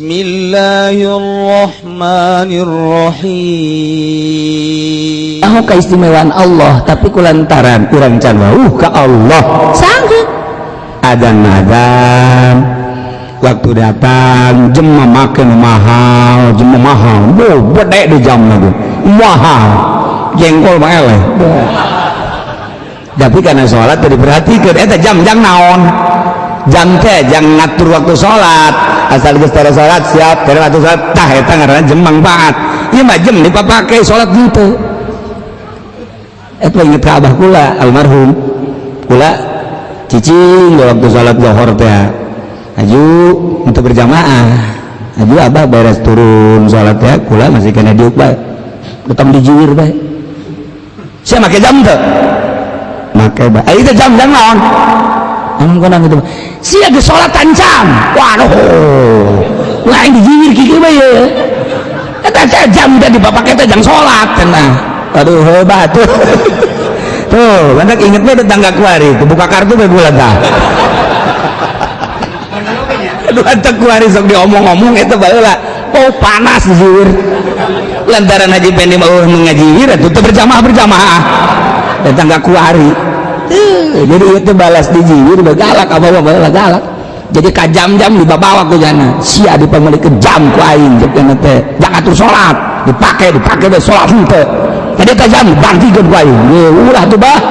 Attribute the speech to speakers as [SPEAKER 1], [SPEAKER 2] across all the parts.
[SPEAKER 1] Bismillahirrahmanirrahim.
[SPEAKER 2] Aku keistimewaan Allah, tapi kulantaran urang can wauh ka Allah sanggup adan-adan waktu datang jam makin mahal, jam mahal, bo bedek di jam lagi mahal, jengkol mah eleh. Tapi karena sholat tadi diperhatikan, eta jam jang naon? Jam teh jang ngatur waktu sholat, asal geus tara sholat siap, tara waktu sholat tah eta ngaranna jam manfaat. Ieu mah jam dipapake sholat gitu. Eta inget ka abah kula almarhum. Kula cicing di waktu sholat zuhur teh. Aju untuk berjamaah. Aju abah beres turun sholat teh, kula masih kena diuk bae. Datang dijiwir bae. Sia make jam teu? Make bae. Eh itu jam jang naon? Emang konang gitu. Sia geus salat tancam. Waduh. Lain dijiwir kieu bae ye. Eta teh jam teh dipapake teh jang salat cenah. Aduh hebat tuh. Tuh, banyak inget bae tetangga kuari, buka kartu bae gula tah. Aduh antek kuari sok diomong-omong eta baheula. Oh panas dijiwir. Lantaran Haji Pendi mah eueuh ngajiwir atuh teu berjamaah-berjamaah. Tetangga kuari. Jadi itu balas dijiwir galak apa baheula galak. Jadi ka jam-jam dibabawa ku jana. Sia dipamilikeun jam ku aing jeung teh. Jangan atur salat, dipake dipake bae salat henteu. Tadi teh jam bangkikeun ku aing. Ye ulah tuh bah.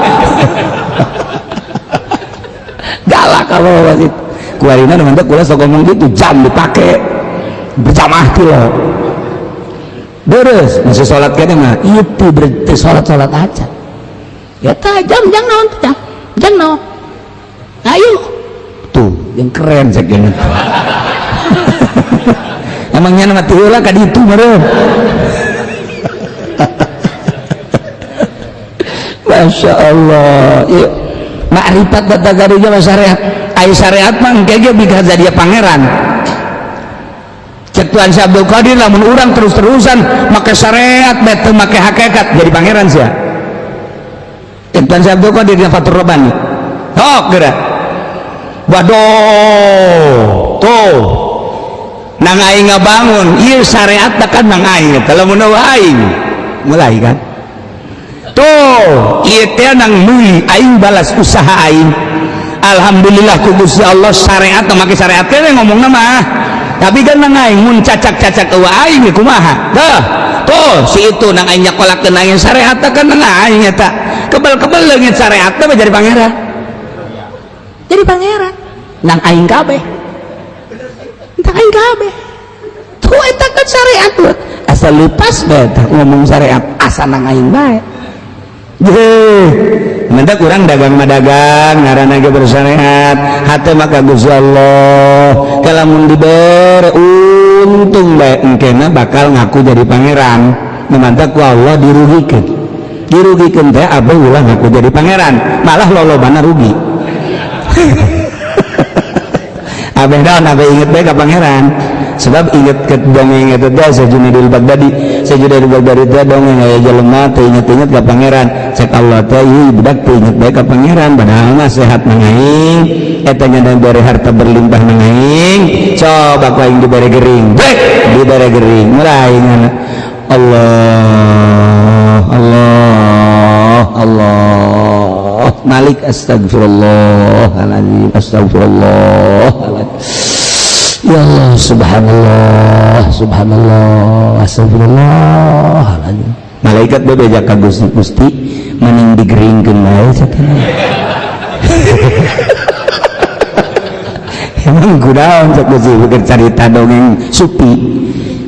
[SPEAKER 2] Galak apa wasit. Kuarina nu mantep kula sok ngomong gitu, jam dipake berjamaah ti lo. Beres, masih salat kene mah itu berarti salat-salat aja. Ya tah jam jang naon teh jam? Jang naon? Ayo. Tuh, yang keren cek gini. Emangnya nama tiheula ka ditu meureun. Masya Allah. Yuk. Makrifat data gaduhnya mah syariat. Ai syariat mah engke ge bika jadi pangeran. Cek Tuhan Syekh Abdul Qadir lamun urang terus-terusan make syariat bae teu make hakikat jadi pangeran sia. Cek Tuhan Syekh Abdul Qadir dina Fathur Rabbani. Hok geura. Waduh, tuh nang aing ngabangun ieu syariat kan nang aing eta lamun aing mulai kan. Tuh ieu teh nang meuli aing balas usaha aing. Alhamdulillah ku Gusti Allah syariat make syariat teh ngomongna mah. Tapi kan nang aing mun cacak-cacak eueuh aing kumaha. Tuh, tuh si itu nang aing nyakolakeun aing syariat kan nang aing eta. Kebel-kebel leungit syariat teh jadi pangeran. Jadi pangeran nang aing kabeh. Nang aing kabeh. Tuh eta kan syariat tuh. Asal lepas bae ngomong syariat asa nang aing bae. Jeh, mendak kurang dagang madagang ngaranna ge bersyariat hate maka Gusti Allah kalamun dibere untung bae engkena bakal ngaku jadi pangeran. Mantak ku Allah dirugikeun. Dirugikeun teh abah ulah ngaku jadi pangeran, malah lolobana rugi. Abah naon abah inget bae ka pangeran. Sebab inget ke dongeng eta teh Sajunidul Baghdadi. Sajunidul Baghdadi teh dongeng aya jelema teu inget-inget ka pangeran. Cek Allah teh ieu budak teu inget bae ka pangeran padahal mah sehat nang aing, eta nya dibere harta berlimpah nang aing. Coba ku aing dibere gering, brek dibere gering. Mulai ngana Allah Allah Allah Malik astagfirullahaladzim astagfirullahaladzim. Ya Allah subhanallah subhanallah astagfirullahaladzim. Malaikat bebeja ka Gusti Gusti mending digeringkeun bae cenah. Emang kunaon cek Gusti beker carita dongeng supi.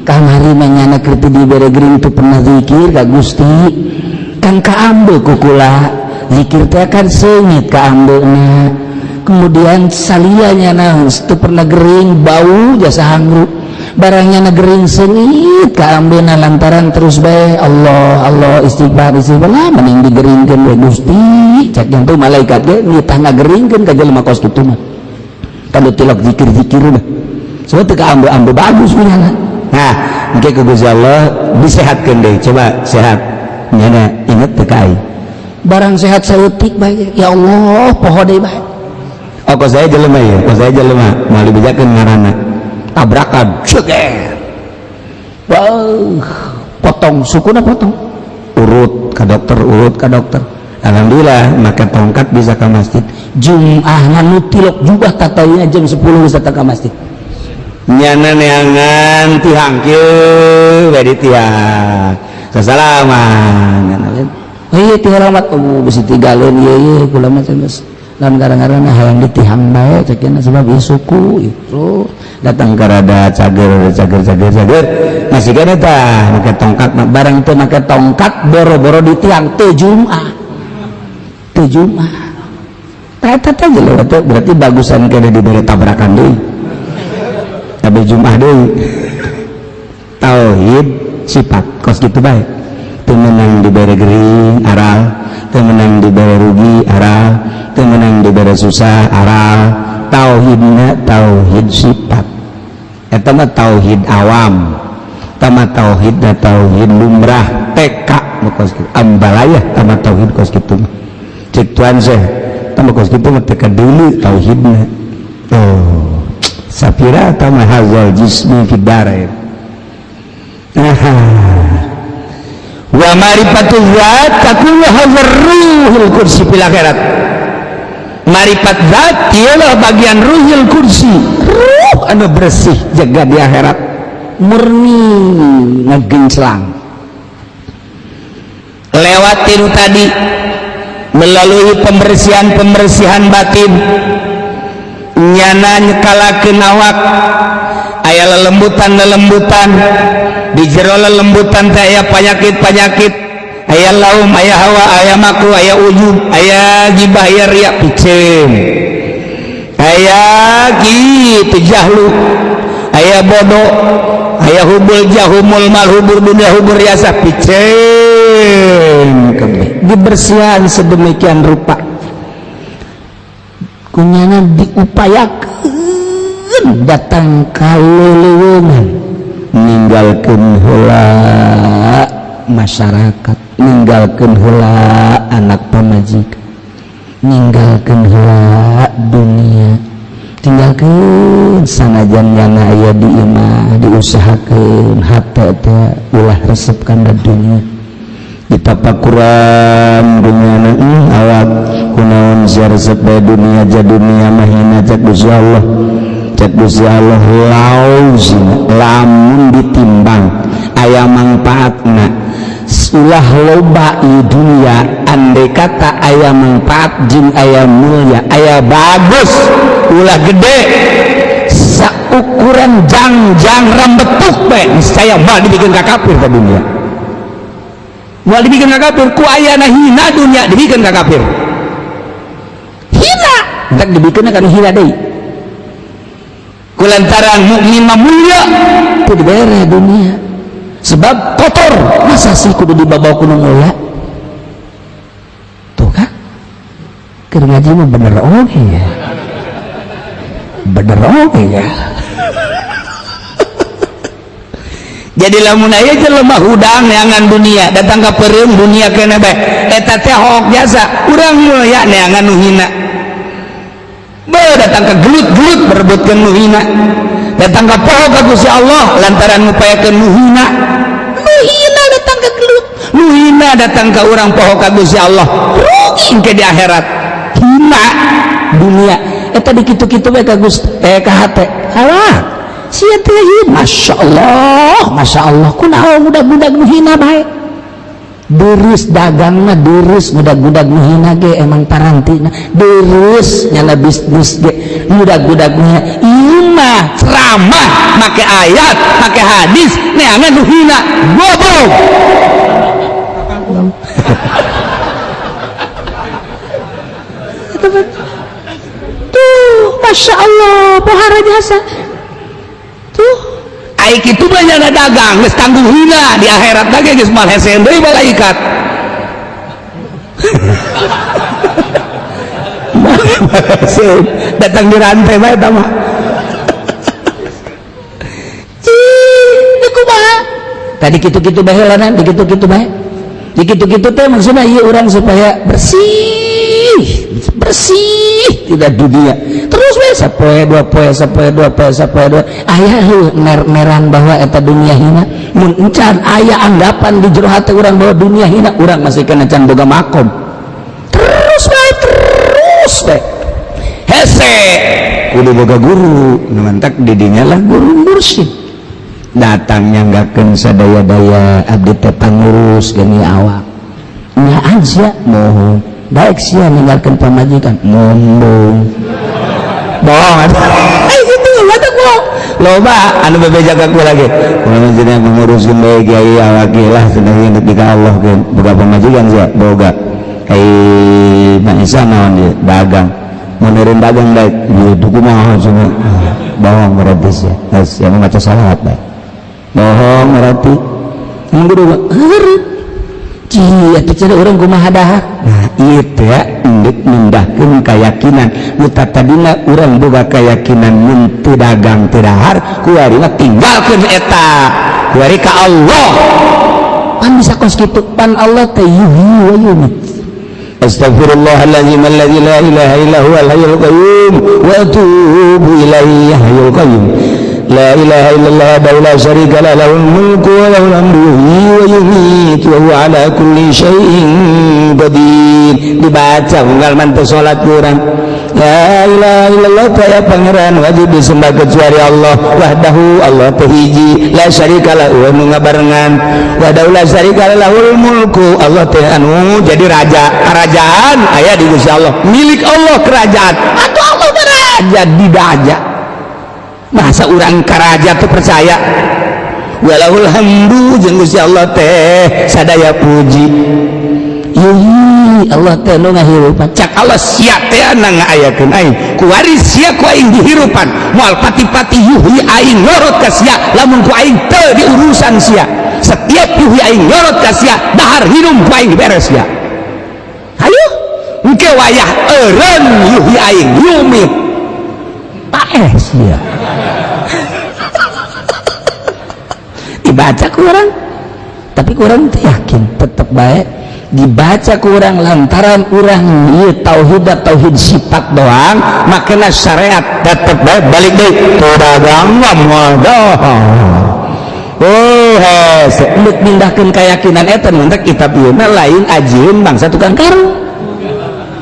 [SPEAKER 2] Kamari mah nyana keur teu dibere gering teu pernah zikir ka Gusti. Kan kaambe ku kula zikir teh kan seungit kaambeuna. Kemudian salianya naon teu pernah gering bau jasa hangru barangnya na gering seungit kaambeuna lantaran terus bae Allah Allah istighfar istighfar lah mending digeringkeun we Gusti cek yang tuh malaikat ge nitah ngageringkeun ka jelema kos kitu mah kalau tilok zikir-zikir mah sebab teu kaambe-ambe bagus punya. Nah engke ku Gusti Allah disehatkeun deui coba sehat nyana inget teu ka aing barang sehat saeutik bae ya Allah poho deui bae. Oh, kok saya jelema ya, kok saya jelema, mau dibejakeun ngaranna. Tabrakan, ceger. Wah, potong sukuna, potong. Urut ke dokter, urut ke dokter. Alhamdulillah make tongkat bisa ke masjid. Jum'ahna nu tilok jubah tatayuna jam 10 bisa ke masjid. Nyana neangan tihang kieu we di tihang. Sasalaman. Iya tihang alamat, oh bisi tigaleun ieu ieu kula mah geus lamun gara-gara hayang di tihang bae cek sebab ieu suku itu datang ke rada cager cager cager cager masih kene tah make tongkat barang teu make tongkat boro-boro di tiang teu Jumat teu Jumat tah eta teh jelema teh berarti bagusan kene dibere tabrakan deui tapi Jumat deui. Tauhid sifat kos kitu bae teu meunang dibere gering aral, teu meunang dibere rugi aral, teu meunang dibere susah aral. Tauhidna tauhid sifat eta mah tauhid awam, tama tauhid da tauhid lumrah TK kos kitu ambalayah tama tauhid kos kitu mah cek tuan seh tama kos kitu mah TK dulu tauhidna. Oh safira tama hazal jismi fid darain. Wa marifatu zat takunu hazar ruhul kursi fil akhirat. Marifat zat ialah bagian ruhul kursi, ruh anu bersih jaga di akhirat murni ngegenclang lewatin tadi melalui pembersihan-pembersihan batin nyana nyekalakeun awak aya lelembutan-lelembutan di jero lelembutan teh aya panyakit-panyakit, aya laum, aya hawa, aya makruh, aya ujub, aya gibah, aya riya piceun, aya kitu jahlu, aya bodoh, aya hubul jahumul mal hubur dunia hubur riasa piceun kabeh dibersihan sedemikian rupa kunyana diupayakeun datang ka leuweungan ninggalkeun heula masyarakat, ninggalkeun heula anak pamajikan, ninggalkeun heula dunia, tinggalkeun sanajan nyana aya di imah diusahakeun hate teh ulah resep kana dunia. Ditapakuran dunyana awak kunaon sia resep bae dunia ja dunia mah hina cek Gusti Allah, cek Gusti Allah lauzina lamun ditimbang aya mangpaatna ulah loba di dunia andai kata aya manfaat jeung aya mulia aya bagus ulah gede saukuran jangjang rambetuk bae niscaya moal dibikin ka kafir ka dunia, moal dibikin ka kafir ku ayana hina dunia dibikin ka kafir hina entak dibikin ka hina deui kulantaran mukmin mah mulia teu dibere dunia sebab kotor masa sih kudu dibawa ku nu mulia tuh kan keur ngaji mah bener oge ya, bener oge ya. Jadi lamun aya jelema hudang neangan dunia datang ka peureum dunia keneh bae eta teh hook jasa urang mulia neangan nu hina be datang ka gelut-gelut berebutkeun nu hina datang ka poho ka Gusti Allah lantaran ngupayakeun nu hina, nu hina datang ka gelut, nu hina datang ka urang poho ka Gusti Allah rugi ke di akhirat hina dunia eta dikitu-kitu bae ka Gusti ka hate halah sia teh Masya Allah, Masya Allah kunaon budak-budak nu hina bae deres dagangna deres budak-budak nu hina ge emang parantina deres nyana bisnis ge budak-budak nu hina ieu mah ceramah make ayat make hadis neangan nu hina goblok. Tuh Masya Allah pohara jasa tuh ai kitu mah nyana dagang geus tangguh hina di akhirat lagi geus moal hese deui malaikat. Datang di rantai bae eta mah. Cih, kumaha? Tadi kitu-kitu bae heulana, dikitu-kitu bae. Dikitu-kitu teh maksudna ieu urang supaya bersih, bersih. Bersih tidak dunia terus we sapoe dua poe, sapoe dua poe, sapoe dua, aya heuh mer-meran bahwa eta dunia hina. Mun encan aya anggapan di jero hati urang bahwa dunia hina, urang masih kena can boga makom. Terus bae, terus bae, hese kudu boga guru. Nu mantak di dinya lah guru mursyid datang nyanggakeun sadaya-daya, abdi teh pangurus geni awak nyaan sia moho baik sia ninggalkeun pamajikan mombong bohong. Eh, gitu batak bohong, loba anu bebeja ka kula lagi, kumaha cenah menguruskeun bae kiai awak lah cenah ieu ka Allah ge boga pamajikan sia boga. Ai Maisa naon dia dagang, mun eureun dagang baik ieu kumaha cenah. Bohong berarti sia. Geus sia maca salawat bae, bohong berarti. Mun kudu heureut. Cia teh cenah urang kumaha dahar. Nah, ieu teh endek mindahkeun keyakinan nu tadina urang boga keyakinan mun teu dagang teu dahar, kuari mah tinggalkeun eta, kuari ka Allah. Pan bisa kos kitu, pan Allah teh yuhyi wa yumit. Astaghfirullahalazim alladzi la ilaha illa huwal hayyul qayyum wa atubu ilaihi. Hayyul qayyum, la ilaha illallah wa la syarika lah, lahul mulku wa lahul hamdu, yuhyi wa yumiit wa huwa ala kulli syai'in qadir. Dibaca unggal man teu salat kurang la ilaha illallah teh ya pangeran wajib disembah kecuali Allah, wahdahu Allah teh hiji, la syarika lah eueuh nu ngabarengan, wahdahu la syarika lah, lahul mulku Allah teh anu jadi raja, kerajaan aya di Gusti Allah, milik Allah kerajaan, atau Allah raja di daja, masa urang karaja tuh percaya. Walahul hamdu jeung Gusti Allah teh sadaya puji. Yuhyi Allah teh nu ngahirupan, cak Allah sia teh na ngaayakeun aing, kuari sia ku aing dihirupan, moal pati-pati yuhyi aing nyorot ka sia lamun ku aing teu diurusan sia. Setiap yuhyi aing nyorot ka sia, dahar hinum ku aing beres sia. Hayu engke wayah eureun yuhyi aing yumit paeh sia. Dibaca kurang, tapi kurang yakin tetep baik dibaca kurang lantaran urang ieu tauhid tauhid sifat doang, makana syariat tetep baik balik deui teu dagang mah moal. Oh hese endek mindahkeun keyakinan eta mantak kitab ieu mah lain ajieun bangsa tukang karung,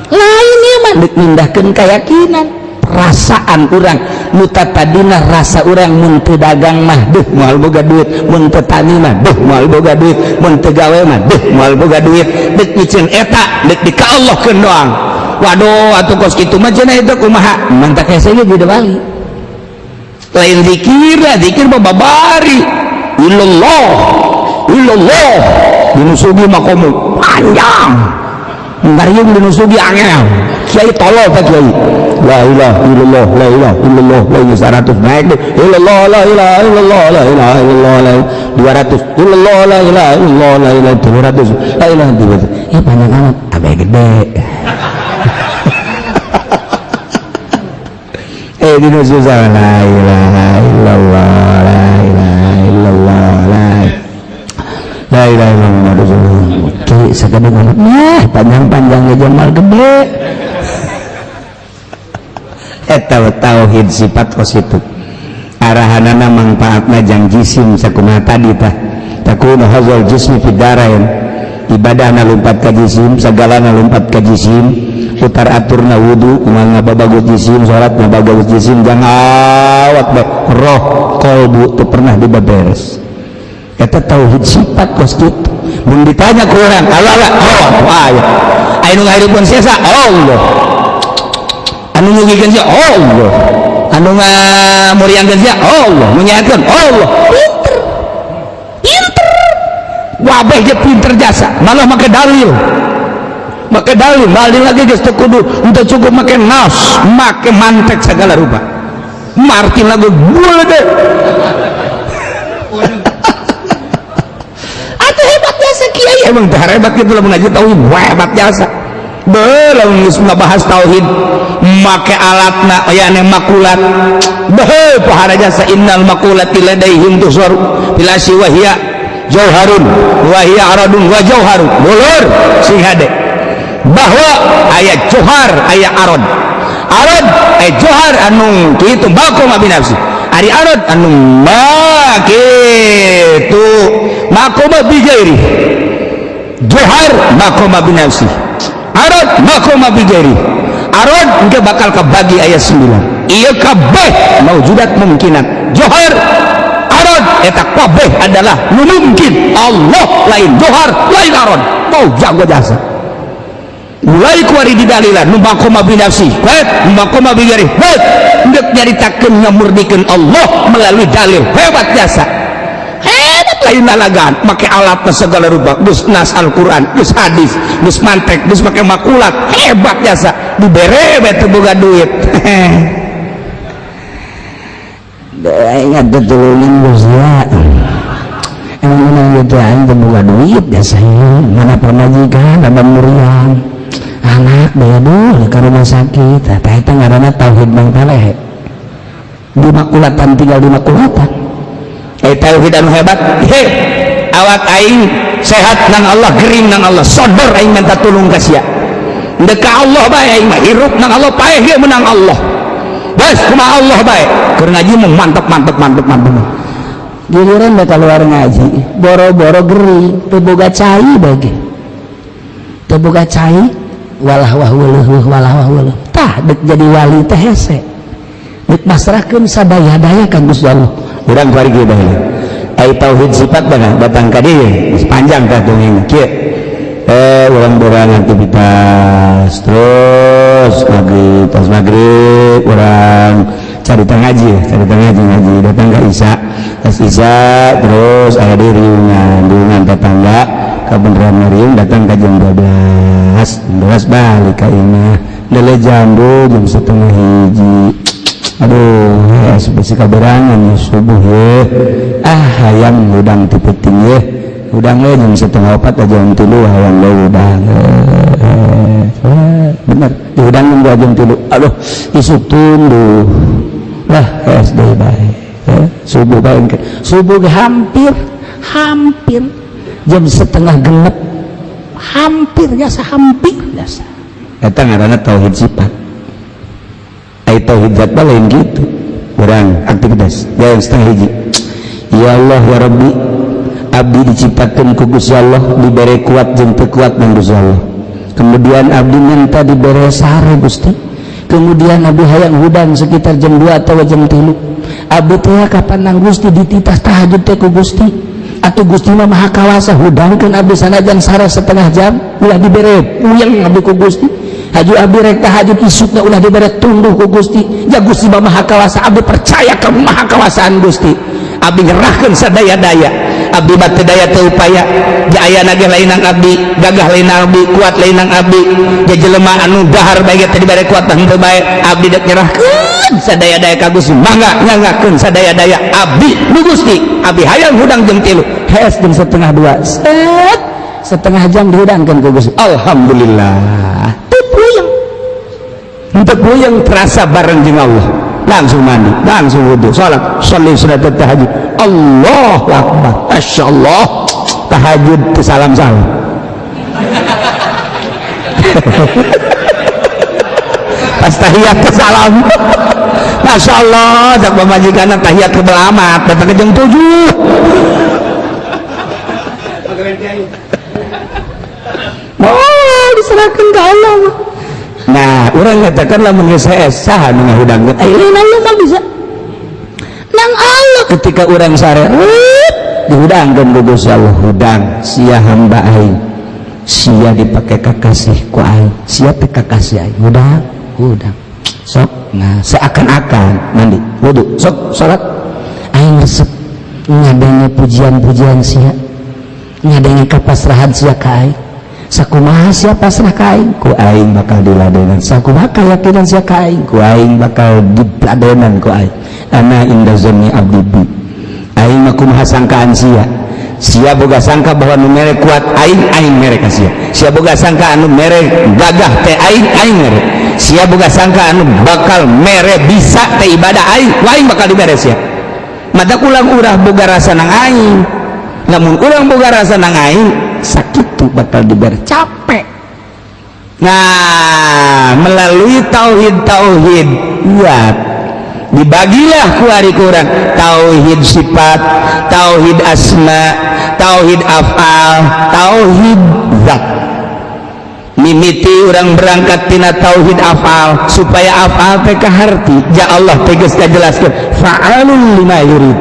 [SPEAKER 2] lain ieu mah endek mindahkeun keyakinan perasaan urang nu tadina rasa urang mun teu dagang mah deuh moal boga duit, mun teu tani mah deuh moal boga duit, mun teu gawe mah deuh moal boga duit, deuk miceun eta deuk di ka Allahkeun doang. Waduh atuh kos kitu mah cenah itu kumaha mantak hese ge jadi wali lain zikir lah, zikir mah babari illallah illallah dinusugi maqamu panjang ngariung dinusugi angel kiai tolol teh kiai la ilaha illallah la ilaha illallah la ilaha 100 naik deh illallah la ilaha illallah la ilaha illallah la 200 illallah la ilaha illallah la ilaha 300 la ilaha 300 ya panjang amat abe gede. Dinu susah la ilaha illallah la ilaha illallah la ilaha illallah. Ki sagede nah panjang-panjang ge jamal gede. Eta tauhid sifat kos itu arahanana mangfaatna jang jisim sakumaha tadi tah takunu hazal jismi fid darain, ibadahna lumpat ka jisim, sagalana lumpat ka jisim, putar aturna wudu kumaha ngababagus jisim, salat ngababagus jisim, jang awak bae roh qalbu teu pernah dibeberes. Eta tauhid sifat kos kitu. Mun ditanya ku urang Allah Allah oh aya anu ngahirupkeun sia Allah, anu ngugikeun sia Allah, anu ngamuriangkeun sia Allah, nu nyehatkeun Allah. Pinter pinter wabeh ge pinter jasa malah make dalil, make dalil dalil lagi geus teu kudu teu cukup make nas, make mantek segala rupa. Martin lagu gede atuh hebat jasa kiai emang teh hebat kitu lamun ngaji tauhid hebat jasa. Belum geus ngabahas tauhid make alatna aya ane makulat beuh pohara jasa innal makulati ladaihim tusar fil asyi wa hiya jauharun wa hiya aradun wa jauharun mulur sing hade. Bahwa aya johar, aya arad. Arad aya johar anu kitu maqama binafsi. Ari arad anu ma kitu maqama bi ghairi. Johar maqama binafsi. Arad maqama bi ghairi. Arad engke bakal kabagi ayat 9. Ieu kabeh maujudat mungkinat. Johar arad eta kabeh adalah nu mungkin. Allah lain johar lain arad. Mau jago jasa. Mulai kuari didalilan nu maqama binafsi, baik nu maqama bi ghairi, baik ndek nyaritakeun ngamurdikeun Allah melalui dalil hebat jasa. Hebat lain lalagan make alat segala rupa, geus nas Al-Qur'an, geus hadis, geus mantek, geus make makulat, hebat jasa. Dibere bae teu boga duit. Ingat tutulungan bos ya. Emang menang gitu aing teu boga duit biasa mana pamajikan ada muriang anak daya dulu ke rumah sakit. Tah eta ngaranna tauhid bang talehe. Di makulatan tinggal di makulatan. Tauhid anu hebat. He, awak aing sehat nang Allah, gering nang Allah, sodor aing minta tulung ka sia. Ndek ka Allah bae aing mah, hirup nang Allah, paeh ge menang Allah. Bas kumaha Allah bae. Keur ngaji mah mantep mantep mantep mantep. Giliran da keluar ngaji, boro-boro gering, teu boga cai bae. Teu boga cai, walah wah weuleuh walah wah weuleuh. Tah dek jadi wali teh hese. Dek masrahkeun sadaya-daya ka Gusti Allah. Urang kuari kieu bae. Ai tauhid sifat bana datang ka dieu, geus panjang tah dongeng kieu. Urang borang aktivitas terus maghrib, tas maghrib urang carita ngaji, carita ngaji ngaji datang ka isya, tas isya terus aya di riungan, riungan tetangga kabeneran ngariung datang ka jam 12, 12 balik ka imah, lele jambu jam setengah hiji. Aduh, ya besi kaberangan ya subuh ya. Ah, hayang hudang ti peuting ya. Hudang we jam setengah opat jam 3 hayang we hudang. Bener, di hudang jam 2 jam 3. Aduh, isuk tunduh. Lah, SD bae. Subuh bae. Subuh hampir hampir jam setengah genep. Hampir biasa, hampir biasa. Eta ngaranna tauhid sifat. Ai tauhid zat lain gitu. Urang aktivitas jam setengah hiji. Ya Allah ya Rabbi, abdi diciptakan ku Gusti Allah, dibere kuat jeung teu kuat nang Gusti Allah. Kemudian abdi minta dibere sare Gusti. Kemudian abdi hayang hudang sekitar jam 2 atau jam 3. Abdi teh kapan nang Gusti dititah tahajud teh ku Gusti. Atuh Gusti mah maha kawasa hudangkeun abdi sanajan sare setengah jam ulah dibere puyeng abdi ku Gusti. Haju abdi rek tahajud isukna ulah dibere tunduh ku Gusti. Ya Gusti mah maha kawasa, abdi percaya ka maha kawasaan Gusti. Abdi nyerahkeun sadaya-daya. Abdi mah teu daya teu upaya. Ja ayana ge lainang abdi, gagah lainang abdi, kuat lainang abdi. Ja jelema anu dahar bae ge teu dibere kuat tah henteu bae. Abdi dek nyerahkeun sadaya-daya ka Gusti. Mangga nyanggakeun sadaya-daya abdi nu Gusti. Abdi hayang hudang jam 3. Hees jam setengah 2. Set setengah jam dihudangkeun ku Gusti. Alhamdulillah. Teu puyeng. Teu puyeng terasa bareng jeung Allah. Langsung mandi, langsung wudu, salat, sholli sunat tahajud. Allahu akbar. Masyaallah. Tahajud teu salam-salam. Pas tahiyat teu salam. Masyaallah, cak pamajikanna tahiyat ke belamat, datang ke jam 7. Oh, diserahkan ke Allah. Nah, orang katakan lamun geus hees saha nu ngahudangkeun? Ai lain Allah mah bisa. Nang Allah ketika urang sare dihudangkeun ku Gusti Allah, hudang sia hamba aing. Sia dipake kakasih ku aing, sia teh kakasih aing. Hudang, hudang. Sok, nah seakan-akan mandi, wudu, sok salat. Aing resep ngadenge pujian-pujian sia. Ngadenge kapasrahan sia ka aing. Sakumaha sia pasrah ka aing, ku aing bakal diladenan. Sakumaha keyakinan sia ka aing, ku aing bakal diladenan ku aing. Ana inda zanni abdi bi. Aing mah kumaha sangkaan sia. Sia boga sangka bahwa nu mere kuat aing, aing mere ka sia. Sia boga sangka anu mere gagah teh aing, aing mere. Sia boga sangka anu bakal mere bisa teh ibadah aing, ku aing bakal dibere sia. Mata ulang urah boga rasa nang aing. Lamun urang boga rasa nang aing, sakitu bakal dibere capek. Nah, melalui tauhid-tauhid zat dibagilah kuari kurang tauhid sifat, tauhid asma, tauhid af'al, tauhid zat. Mimiti urang berangkat tina tauhid af'al supaya af'al teh kaharti. Ja Allah teh geus kajelaskeun fa'alul lima yurid.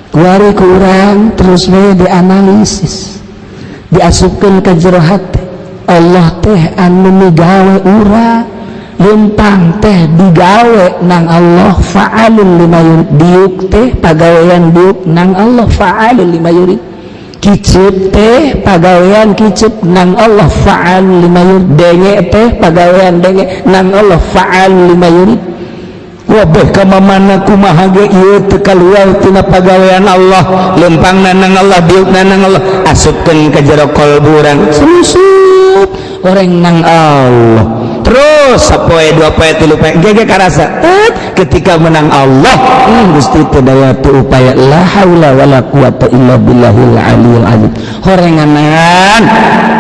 [SPEAKER 1] Kuari kurang terus we dianalisis, diasupkeun ka jero hate. Allah teh anu migawe urang, lempang teh digawe nang Allah fa'alul lima yurid. Diuk teh pagawean diuk nang Allah fa'alul lima yurid. Kicep teh pagawean kicep nang Allah fa'alul lima yurid. Denge teh pagawean denge nang Allah fa'alul lima yurid.
[SPEAKER 2] Wabeh ka mamana kumaha ge ieu teu kaluar tina pagawean Allah, lempangna nang Allah, diukna nang Allah, asupkeun ka jero kalbu urang,
[SPEAKER 1] susup orang nang
[SPEAKER 2] Allah. Terus sapoe dua poe tilu poe gege karasa ketika menang Allah, Gusti teu daya teu upaya,
[SPEAKER 1] la haula wala quwata illa billahil aliyil azim.
[SPEAKER 2] Horenganan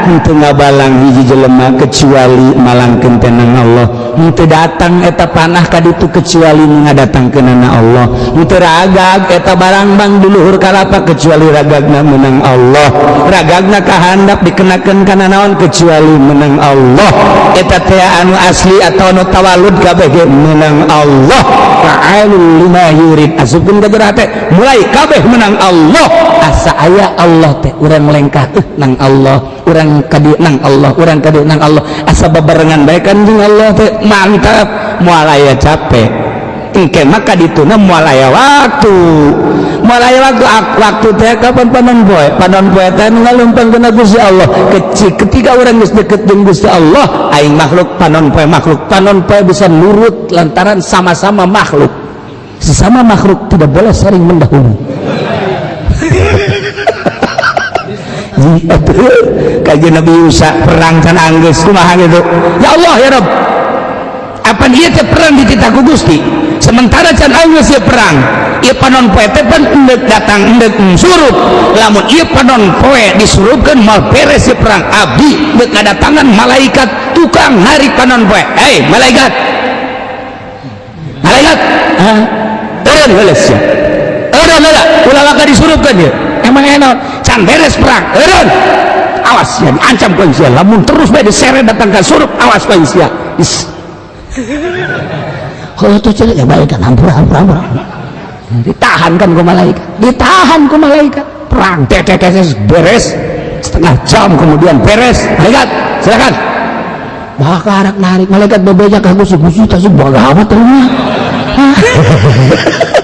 [SPEAKER 2] henteu ngabalang hiji jelema kecuali malangkeun teh nang Allah, henteu datang eta panah ka ditu kecuali ngadatangkeunana Allah, henteu ragag eta barangbang di luhur kalapa kecuali ragagna menang Allah, ragagna ka handap dikenakeun kana naon kecuali menang Allah, eta teh anu asli atau anu tawalud kabeh ge menang Allah. Fa'alul lima yurid, asupkeun ka jero hate mulai kabeh menang Allah.
[SPEAKER 1] Asa aya Allah teh urang lengkah nang Allah, urang kadieu nang Allah, urang kadieu nang Allah,
[SPEAKER 2] asa babarengan bae kan jeung Allah teh mantap, moal aya capek. Engke maka dituna moal aya waktu, moal aya waktu, waktu teh kapan panon poe, panon poe teh nu ngaleumpangkeun Gusti Allah. Kecil ketika urang geus deket jeung Gusti Allah, aing makhluk panon poe makhluk,
[SPEAKER 1] panon poe bisa nurut lantaran sama-sama makhluk. Sesama makhluk tidak boleh saling mendahului.
[SPEAKER 2] Kajian Nabi Musa perang can anggeus kumaha gitu. Ya Allah ya Rabb, apan ieu teh perang dititah ku Gusti, sementara can anggeus ieu perang, ieu panon poe teh pan endek datang endek surup, lamun ieu panon poe disurupkeun moal beres ieu perang. Abdi deuk ngadatangan malaikat tukang narik panon poe. Hei malaikat, malaikat, eureun heula sia, eureun heula, ulah waka disurupkeun ieu. Emang enak can beres perang, eureun, awas ya diancam ku sia, lamun terus bae diseret datang ka surup, awas ku sia.
[SPEAKER 1] Kalau tuh cerita ya malaikat hampura hampura hampura, ditahan kan ku malaikat, ditahan ku malaikat,
[SPEAKER 2] perang tetetes beres setengah jam kemudian beres, malaikat silakan.
[SPEAKER 1] Bakar narik malaikat bebeja ka Gusti, Gusti tasuk bagawa terus.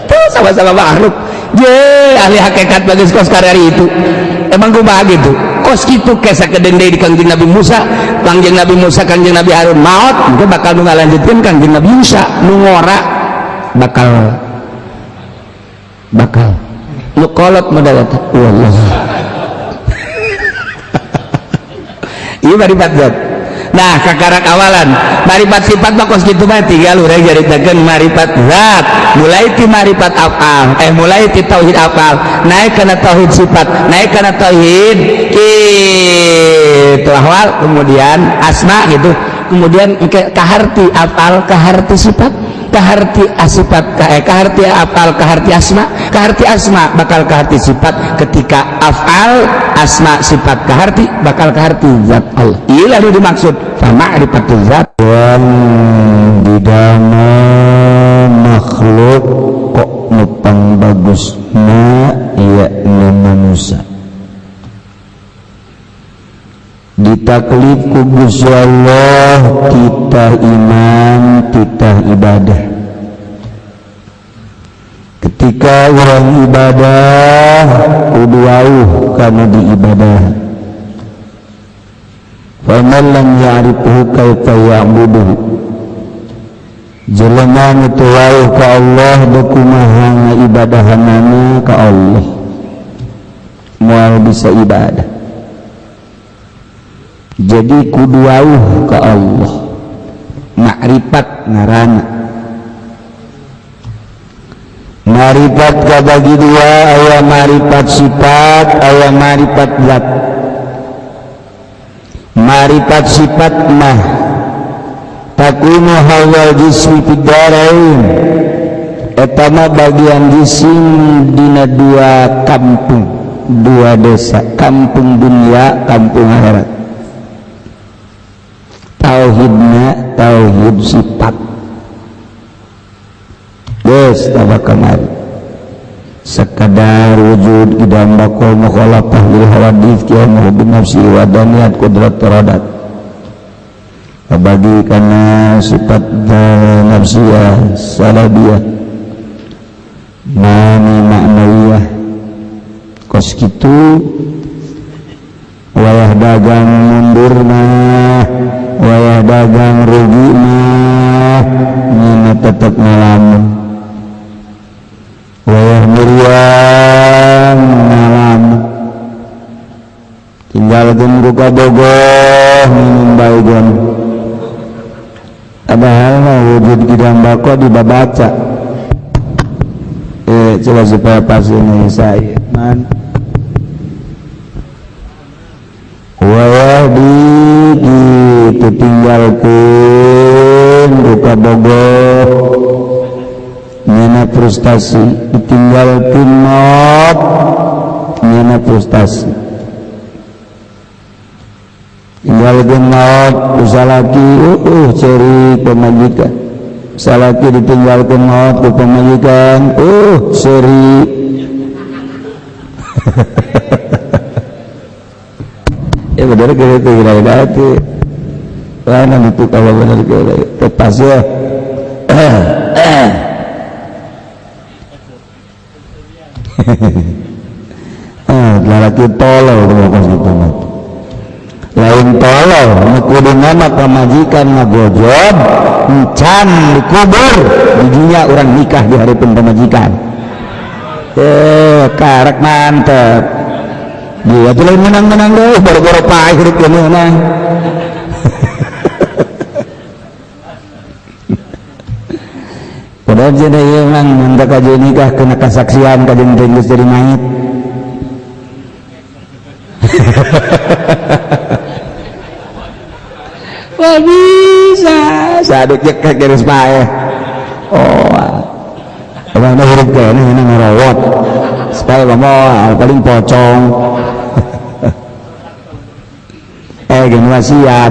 [SPEAKER 2] Tuh sama-sama makhluk. Je ahli hakikat bagus kos karari itu. Emang kumaha gitu? Kos kitu kesa kedende di Kangjeng Nabi Musa, Kangjeng Nabi Musa, Kangjeng Nabi Harun maot, mungkin bakal nu ngalanjutkeun Kangjeng Nabi Musa, nu ngora bakal bakal nu kolot modal eta. Wallah. Ieu maripat zat. Nah, kakarak awalan maripat sifat mah kos kitu mah tinggal urang caritakeun maripat zat, mulai ti maripat afal, mulai ti tauhid afal, naik kana tauhid sifat, naik kana tauhid kitu ahwal, kemudian asma gitu,
[SPEAKER 1] kemudian kaharti afal, kaharti sifat, kaharti asifat, kaharti afal, kaharti asma,
[SPEAKER 2] kaharti asma bakal kaharti sifat. Ketika afal asma sifat kaharti bakal kaharti zat Allah. Ieu lah nu dimaksud ma'rifatul zat.
[SPEAKER 3] Wan didana makhluk kok nupang bagusna yakni manusia. Ditaklif ku Gusti Allah titah iman, titah ibadah. Ketika orang ibadah kudu wauh kana di ibadah. Faman lam ya'rifuhu kaifa ya'buduhu. Jelema nu teu wauh ka Allah kumaha ngaibadahanana ka Allah, moal bisa ibadah. Jadi kudu wauh ka Allah, makrifat ngaranna. Marifat kabagi dua, aya marifat sifat, aya marifat zat. Marifat sifat mah takunu hawal jismi fid darain, eta mah bagian jisim dina dua kampung, dua desa, kampung dunia, kampung akhirat. Tauhidna tauhid sifat geus tabah kamari sekadar wujud qidam baqa mukhalafah lil hawadits qiyamuhu bin nafsi wa daniyat qudrat taradat, bagi karena sifat nafsiyah salabiyah mani maknawiyah kos kitu. Wayah dagang mundur mah, wayah dagang rugi mah, nyana tetep ngalamun. Wayah meriang ngalamun, tinggalkeun ku kabogoh minum baygon. Padahal mah wujud qidam baqa dibabaca. Coba supaya pas ini saya man. Wayah di gitu tinggalkeun ku kabogoh nyana frustasi, ditinggalkeun maot nyana frustasi, tinggalkeun maot ku salaki ceri pamajikan, salaki ditinggalkeun maot ku pamajikan seri. Ya bener gitu kira-kira itu mana itu kalau bener kira tepas ya. Laki tolol kos gitu mah. Lain tolol nu kudu nama pamajikan ngagojob encan dikubur di dunia orang nikah di hareupeun pamajikan. Karek mantep. Dia tuh lain menang-menang deh, boro-boro paeh hidup dia menang. Padahal jadi ieu mang mun teh kajeun nikah kena kasaksian kajeun teh geus jadi mayit. Wah bisa, saduk jekek geus paeh. Oh, emang hirup keneh ini ngarowot. Supaya moal paling pocong. Gen wasiat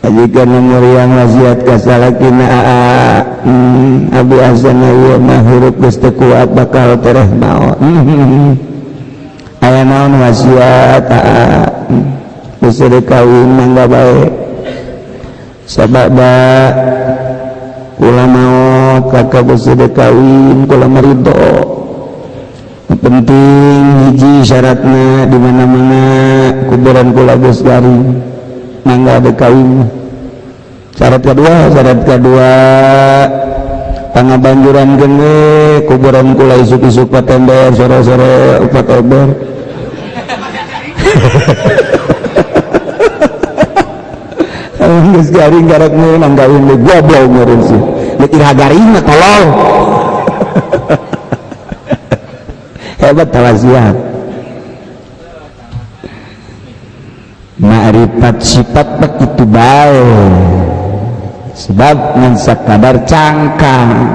[SPEAKER 3] ajikan yang wasiat ka salakina Abi Hasan ieu mah hirup geus teu kuat bakal tereh maot. Aya naon wasiat geus kawin mangga bae sabada kula maot kakak geus kawin kula meridho. Penting hiji syaratna di mana-mana kuburan kula geus garing mangga ada kawin. Syarat kedua pangabanjuran gene kuburan kula isuk-isuk patember sore-sore upat ober. Geus garing karek meunang kawin deui goblok meureun sih. Deuk iraha garing mah tolol. Hebat tawasiat. Ma'rifat sifat begitu baik sebab ngan sakadar cangkang.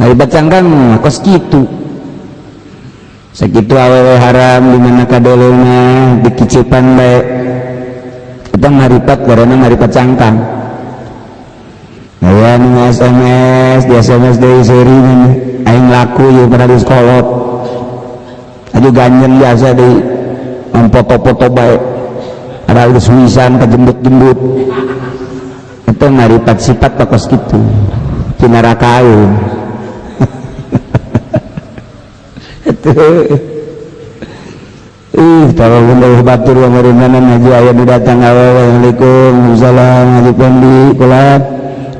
[SPEAKER 3] Ma'rifat cangkang kos kitu sakitu awewe haram di mana kadolona dikicipan bae eta ma'rifat karena ma'rifat cangkang. Aya nu SMS di SMS deui seuri aing laku ieu pada di sekolot aju ganjen biasa di foto-foto bae ada geus wisan kajembut-jembut itu ngaripat sifat tokos kitu cinarakaeun. Itu tolong bunda batur pamerintahan haji aya nu datang awewe assalamualaikum salam haji Pendi kula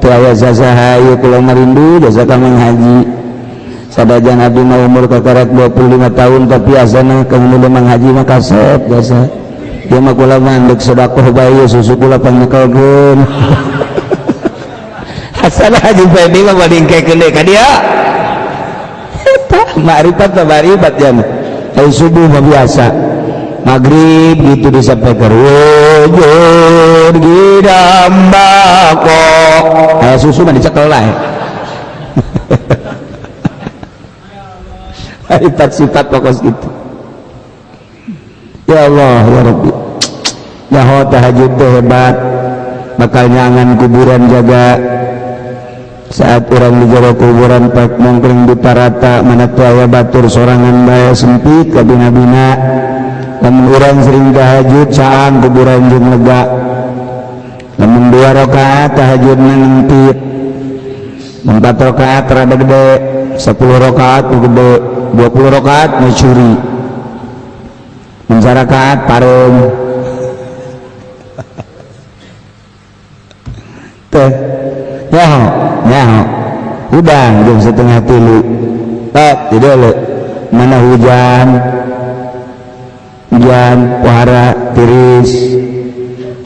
[SPEAKER 3] teu aya sasaha ieu kula marindu jasa ka Mang Haji. Sadajan abdi mah umur kakarak 25 tahun tapi asana kemudian Mang Haji mah kasep jasa. Dia mah kula mah deuk sedekah bae susu kula panyekelkeun. Asana Haji Pendi mah badingkekeun deui ka dieu. Eta makrifat mah makrifat jan. Ai subuh mah biasa. Maghrib gitu disampaikan wujud gidambako susu mah dicekel lah. Sifat-sifat pokok gitu. Ya Allah ya Rabbi. Nyaho tahajud teh hebat, bakal nyangan kuburan jaga. Saat orang di jero kuburan pak mongkring di parata mana tuh aya batur sorangan bae sempit kabina-bina. Lamun urang sering tahajud caang kuburan jeung lega. Lamun 2 rakaat tahajud nempit, 4 rakaat rada gede, 10 rakaat gede, 20 rakaat mencuri, 5 rakaat parung. Teh nyaho nyaho udang jam 2:30 tak tidak mana hujan hujan pohara tiris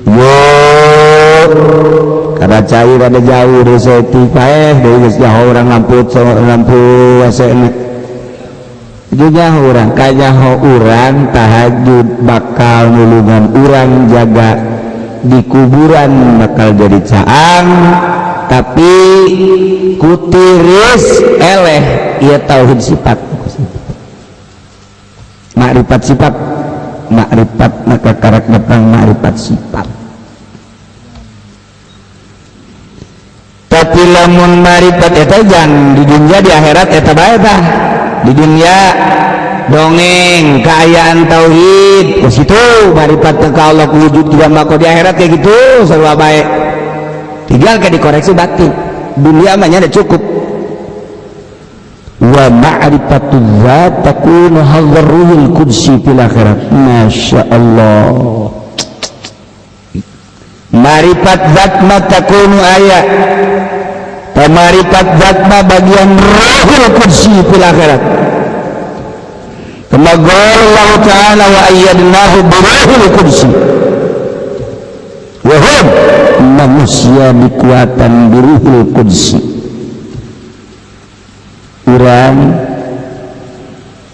[SPEAKER 3] yo karena cair ada jauh dari seti paeh dari geus nyaho urang lampu lampu WC-na nyaho urang kanyaho urang tahajud bakal nulungan urang jaga di kuburan bakal jadi caang tapi kutiris eleh ieu tauhid sifat makrifat sifat makrifat maka karak datang makrifat sifat. Tapi lamun makrifat eta jang di dunia di akhirat eta bae tah di dunia dongeng keayaan tauhid ke situ makrifat ka Allah wujud juga mako di akhirat kayak gitu sarua bae tinggal ke dikoreksi batin dunia mah nya cukup. Wa ma'rifatu dzat takunu hadzal ruhul qudsi fil akhirat. Masya Allah. Ma'rifat zat ma takunu aya Marifat zat ma bagian ruhul qudsi fil akhirat. Kama qala Allah ta'ala wa ayyadnahu bi ruhil qudsi. Wa hum manusia dikuatan bi ruhil qudsi. Urang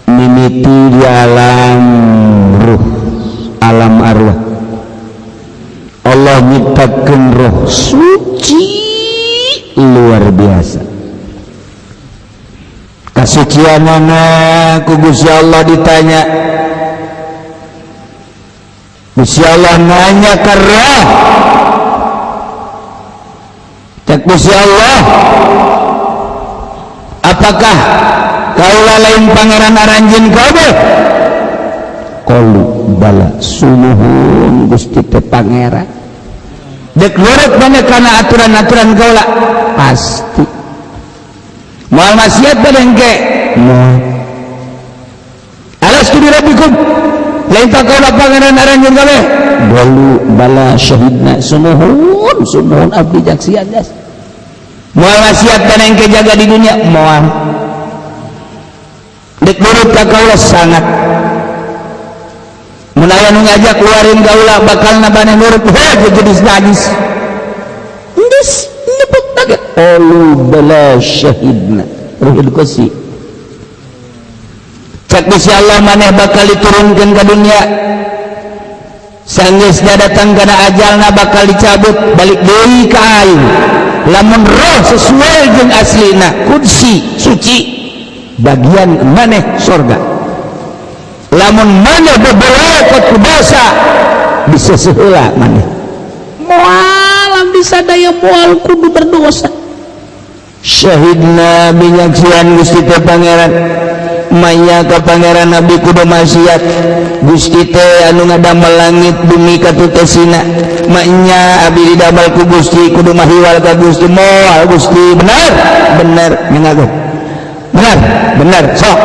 [SPEAKER 3] mimiti di alam ruh, alam arwah. Allah nyiptakeun roh suci luar biasa. Kasucianana ku Gusti Allah ditanya. Gusti Allah nanya ka roh. Cek Gusti Allah, apakah kaula lain pangeran aranjeun kabeh? Qalu bala sumuhun Gusti teh pangeran. Dek nurut mana kana aturan-aturan kaula? Pasti. Moal maksiat bae engke? Moal. Alastu bi rabbikum? Lain tak kaula pangeran aranjeun kabeh? Qalu bala syahidna sumuhun sumuhun abdi jaksian jas. Moal maksiat bae engke jaga di dunia? Moal. Dek nurut ka kaula sangat. Mun aya nu ngajak keluarin kaula bakal nabane nurut heh jadi najis. Geus nyebut lagi qalu bala syahidna ruhul qudsi. Cek Gusti Allah maneh bakal diturunkeun ka dunia. Sanggeusna datang kana ajalna bakal dicabut balik deui ka aing. Lamun roh sesuai jeung aslina qudsi suci bagian maneh sorga. Lamun maneh bebelakot ku dosa bisa seheula maneh
[SPEAKER 1] moal bisa daya moal kudu berdosa.
[SPEAKER 3] Syahidna binyaksian Gusti teh pangeran maya ka pangeran abdi kudu maksiat Gusti teh anu ngadamel langit bumi katutesina manya abdi didamel ku Gusti kudu mahiwal ka Gusti moal Gusti bener bener nyengakeun bener bener sok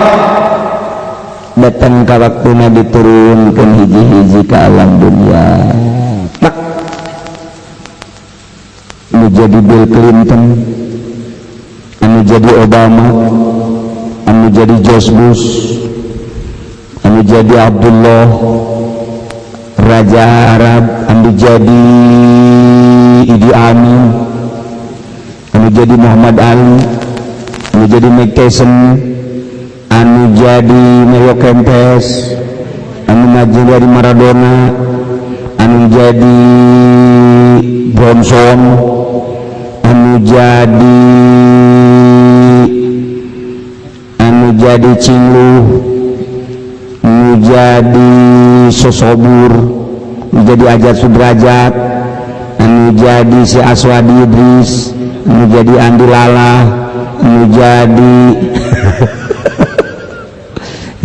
[SPEAKER 3] datang ka waktuna diturunkeun hiji-hiji ka alam dunia. Pak anu jadi Bill Clinton, anu jadi Obama, anu jadi George Bush, anu jadi Abdullah Raja Arab, anu jadi Idi Amin, anu jadi Muhammad Ali, anu jadi Mike Tyson, anu jadi Mario Kempes, anu jadi Maradona, anu jadi Bronson, anu jadi Cinglu, anu jadi Sosobur, anu jadi Ajat Sudrajat, anu jadi si Aswadi Idris, anu jadi Andi Lala, anu jadi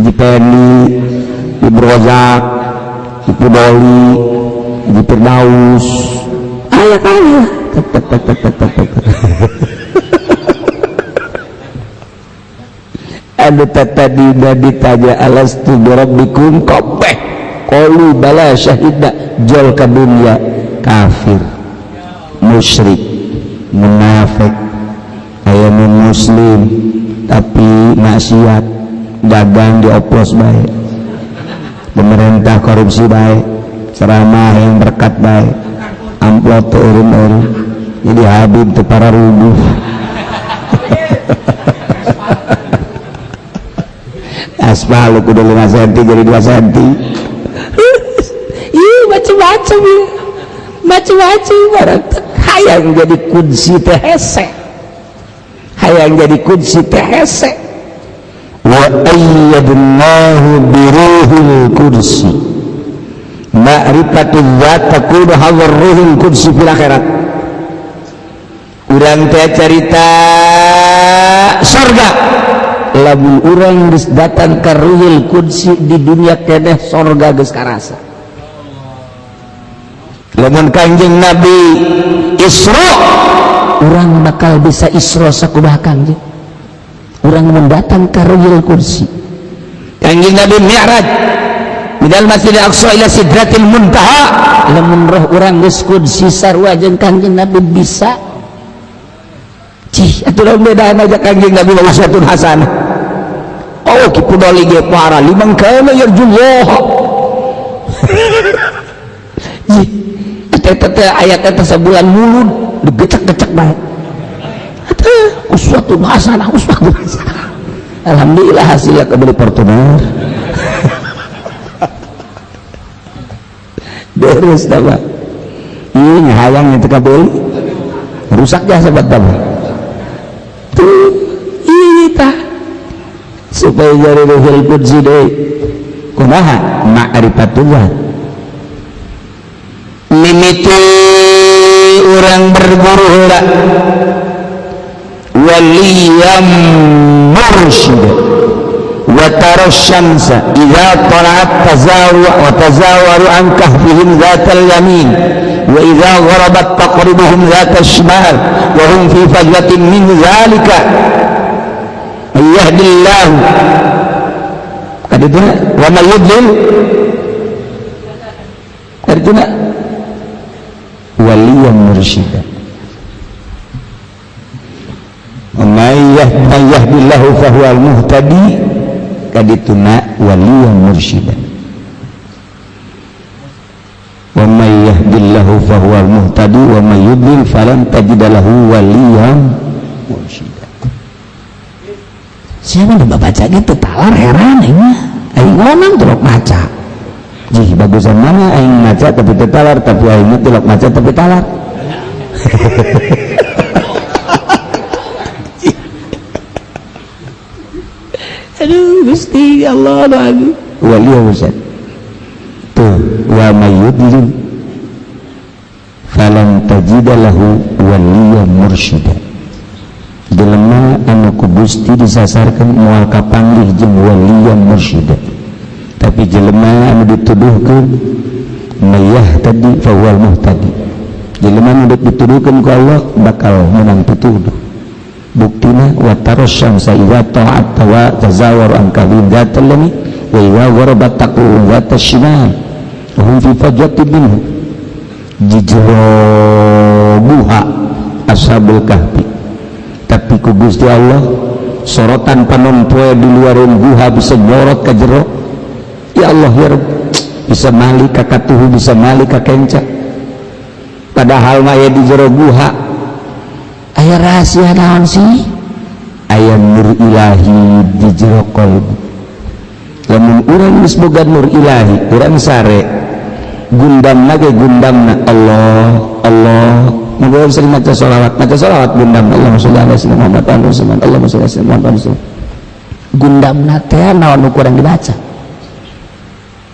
[SPEAKER 3] Jipendi, Ibrozak, Ipudoli, Jipirdaus, ayah ayah, anu tadi ditanya alastu birabbikum kabeh qalu bala syahidna jol ka dunya kafir musyrik munafik aya muslim tapi maksiat dagang dioplos bae, pemerintah korupsi bae, ceramah yang berkat bae, amplop teu eureun-eureun, jadi habib teu para rubuh. Aspal kudu 5 cm jadi 2 cm. Ih, macem-macem ya. Macem-macem barang hayang jadi kunci teh hese. Hayang jadi kunci teh hese. Wa ayyadnahu bi ruhil qudsi. Ma'rifatul dzat takunu hadzal ruhil qudsi fil akhirat. Urang teh carita surga. Lamun urang geus datang ka ruhil qudsi di dunia keneh sorga geus karasa. Lamun Kanjeng Nabi Isra, urang bakal bisa Isra sakumaha Kanjeng. Urang mun datang ka ruhil qudsi. Kanjeng Nabi Mi'raj minal Masjidil Aqsa ila Sidratil Muntaha. Lamun roh urang geus qudsi sarua jeung Kanjeng Nabi bisa. Cih, atuh lamun bedaan aja Kanjeng Nabi mah uswatun hasanah. Oh, kipu doli ge para liman kana yarjullah. Cih, eta teh ayat eta sabulan mulud digecek-gecek bae. Atuh uswatun hasanah, uswatun hasanah. Alhamdulillah hasilnya kebeli Fortuner. Beres dah, Pak. Ieu hayang teu kabeli. Rusak jasa buat Bapak. Tuh, iya supaya jadi ruhul qudsi deui. Kumaha ma'rifatullah. Mimiti urang berguru heula waliyam mursyid wa tara syamsa idza tala'at tazawu wa tazawaru an kahfihim dzatal yamin wa idza gharabat taqribuhum dzatal shimal wa hum fi fajwatin min dzalika yahdillahu kadituna wa may yudlil kadituna waliyan mursyida wa may yahdillahu fahuwal muhtadi kadituna waliyan mursyida wa may yahdillahu fahuwal muhtadi wa may yudlil falan tajidalahu waliyan mursyida. Siapa nu baca gitu talar heran aing mah. Aing ngomong tilok maca. Jih bagusan mana aing maca tapi teu talar, tapi aing mah tilok maca tapi talar. Aduh Gusti Allah aduh. Wali Ustaz. Tuh wa may yudlil falan tajidalahu waliyan mursyida. Jelema anu ku Gusti disasarkeun moal kapanggih jeung waliyan mursyida. Tapi jelema anu dituduhkeun mayah tadi fawal muhtadi. Jelema anu dituduhkeun ku Allah bakal menang pituduh. Buktina wa tarasyamsa idza ta'at wa tazawaru an kahfihim dzatal yamin wa idza gharabat taqruhum dzatas shimal wa hum fi fajwatin minhu. Jijro buha ashabul kahfi. Tapi ku Gusti Allah sorotan panon poe di luareun guha bisa nyorot ka jero. Ya Allah ya Rabb, bisa mali ka katuhu, bisa mali ka kenca. Padahal mah aya di jero guha. Aya rahasia naon sih? Aya nur ilahi di jero qalbu. Lamun urang geus boga nur ilahi, urang sare gundamna ge gundamna Allah Allah. Mun sering maca sholawat, maca sholawat gundam Allahumma sholli ala sayyidina Muhammad wa ala sallam, Allahumma sholli ala sayyidina Muhammad wa ala.
[SPEAKER 1] Gundamna teh naon nu kurang dibaca.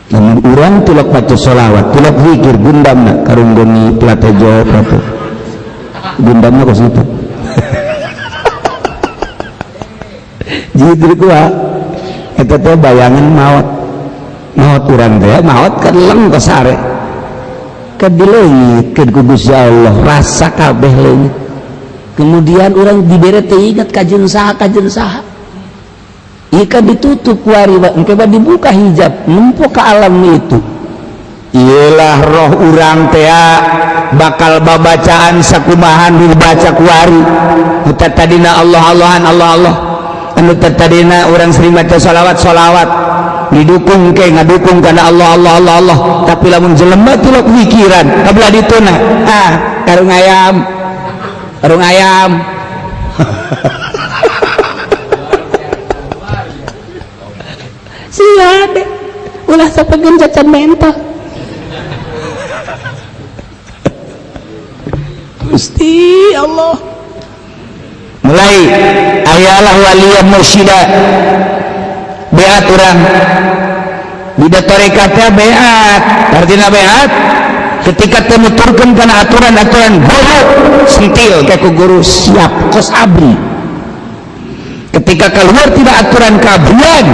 [SPEAKER 3] Lamun urang tilok maca sholawat, tilok zikir gundamna karunggoni platejo plate. Gundamna kos kitu. Jadi kuah eta teh bayangan maot. Maot urang teh maot kan leng ka sare.
[SPEAKER 1] Ka dileungitkeun ku Gusti Allah, rasa kabeh leungit. Kemudian urang dibere teh inget ka jeung saha ka jeung saha. Ikan ditutup kuari, engke dibuka hijab, nempo ka alam itu.
[SPEAKER 3] Iyalah roh urang teh bakal babacaan sakumahan dibaca kuari. Nu tadina Allah Allahan Allah Allah. Anu tadina urang sering maca sholawat sholawat didukung ke ngadukung karena Allah Allah Allah Allah. Tapi lamun jelema tilok pikiran kabelah dituna, ah karung ayam, karung ayam.
[SPEAKER 1] Sia deh, ulah sapegeun cacan mental. Gusti Allah.
[SPEAKER 3] Mulai ayalah waliyah mursyida beat urang bida tarekatnya beat, artinya beat ketika temuturkeun kana aturan-aturan guru sentil ke ku guru siap kos abri. Ketika keluar tidak aturan kabrian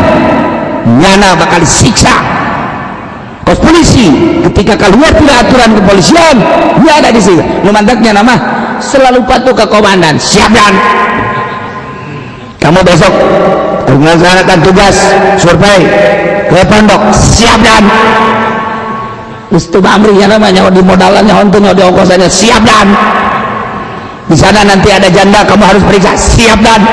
[SPEAKER 3] nyana bakal disiksa kos polisi. Ketika keluar tidak aturan kepolisian nyana disiksa. Nu mantaknya nama
[SPEAKER 1] selalu patuh ke komandan,
[SPEAKER 3] siap dan kamu besok melaksanakan tugas survei ke pondok, siap dan
[SPEAKER 1] Gusti Amri ya namanya di modalannya hontunya di ongkosannya, siap dan
[SPEAKER 3] di sana nanti ada janda kamu harus periksa, siap dan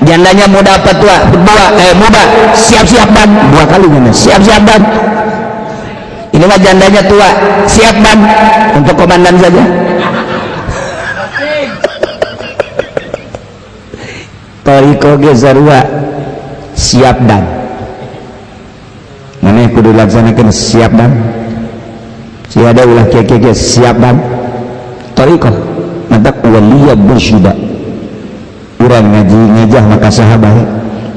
[SPEAKER 3] jandanya muda apa tua? Dua, muda, siap-siap dan dua kali mana? Siap-siap dan ini mah jandanya tua, siap dan untuk komandan saja. Toriko ge sarua siap dan maneh kudu laksanakeun siap dan siada ulah kieu-kieu siap dan toriko mantak waliyah mursyida. Urang ngaji ngajah maka saha bae,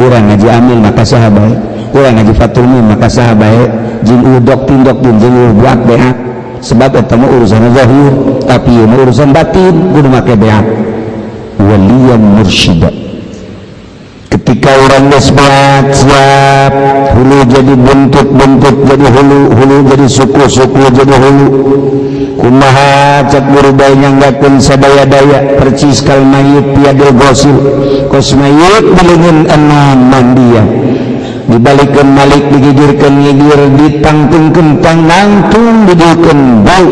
[SPEAKER 3] urang ngaji amil maka saha bae, urang ngaji fatul mim maka saha bae, jeung udok tindok jeung buat beak sebab eta mah urusan zahir tapi ieu mah urusan batin kudu make beak waliyah mursyida. Ketika orang geus beat siap hulu jadi buntut, buntut jadi hulu, hulu jadi suku, suku jadi hulu. Kumaha cak guru bae nyanggakeun sadaya-daya percis kal mayit piadil gosil kos mayit dileungeun enam mandia dibalikeun malik digigirkeun ngigir ditangtungkeun tangtung didieukeun bau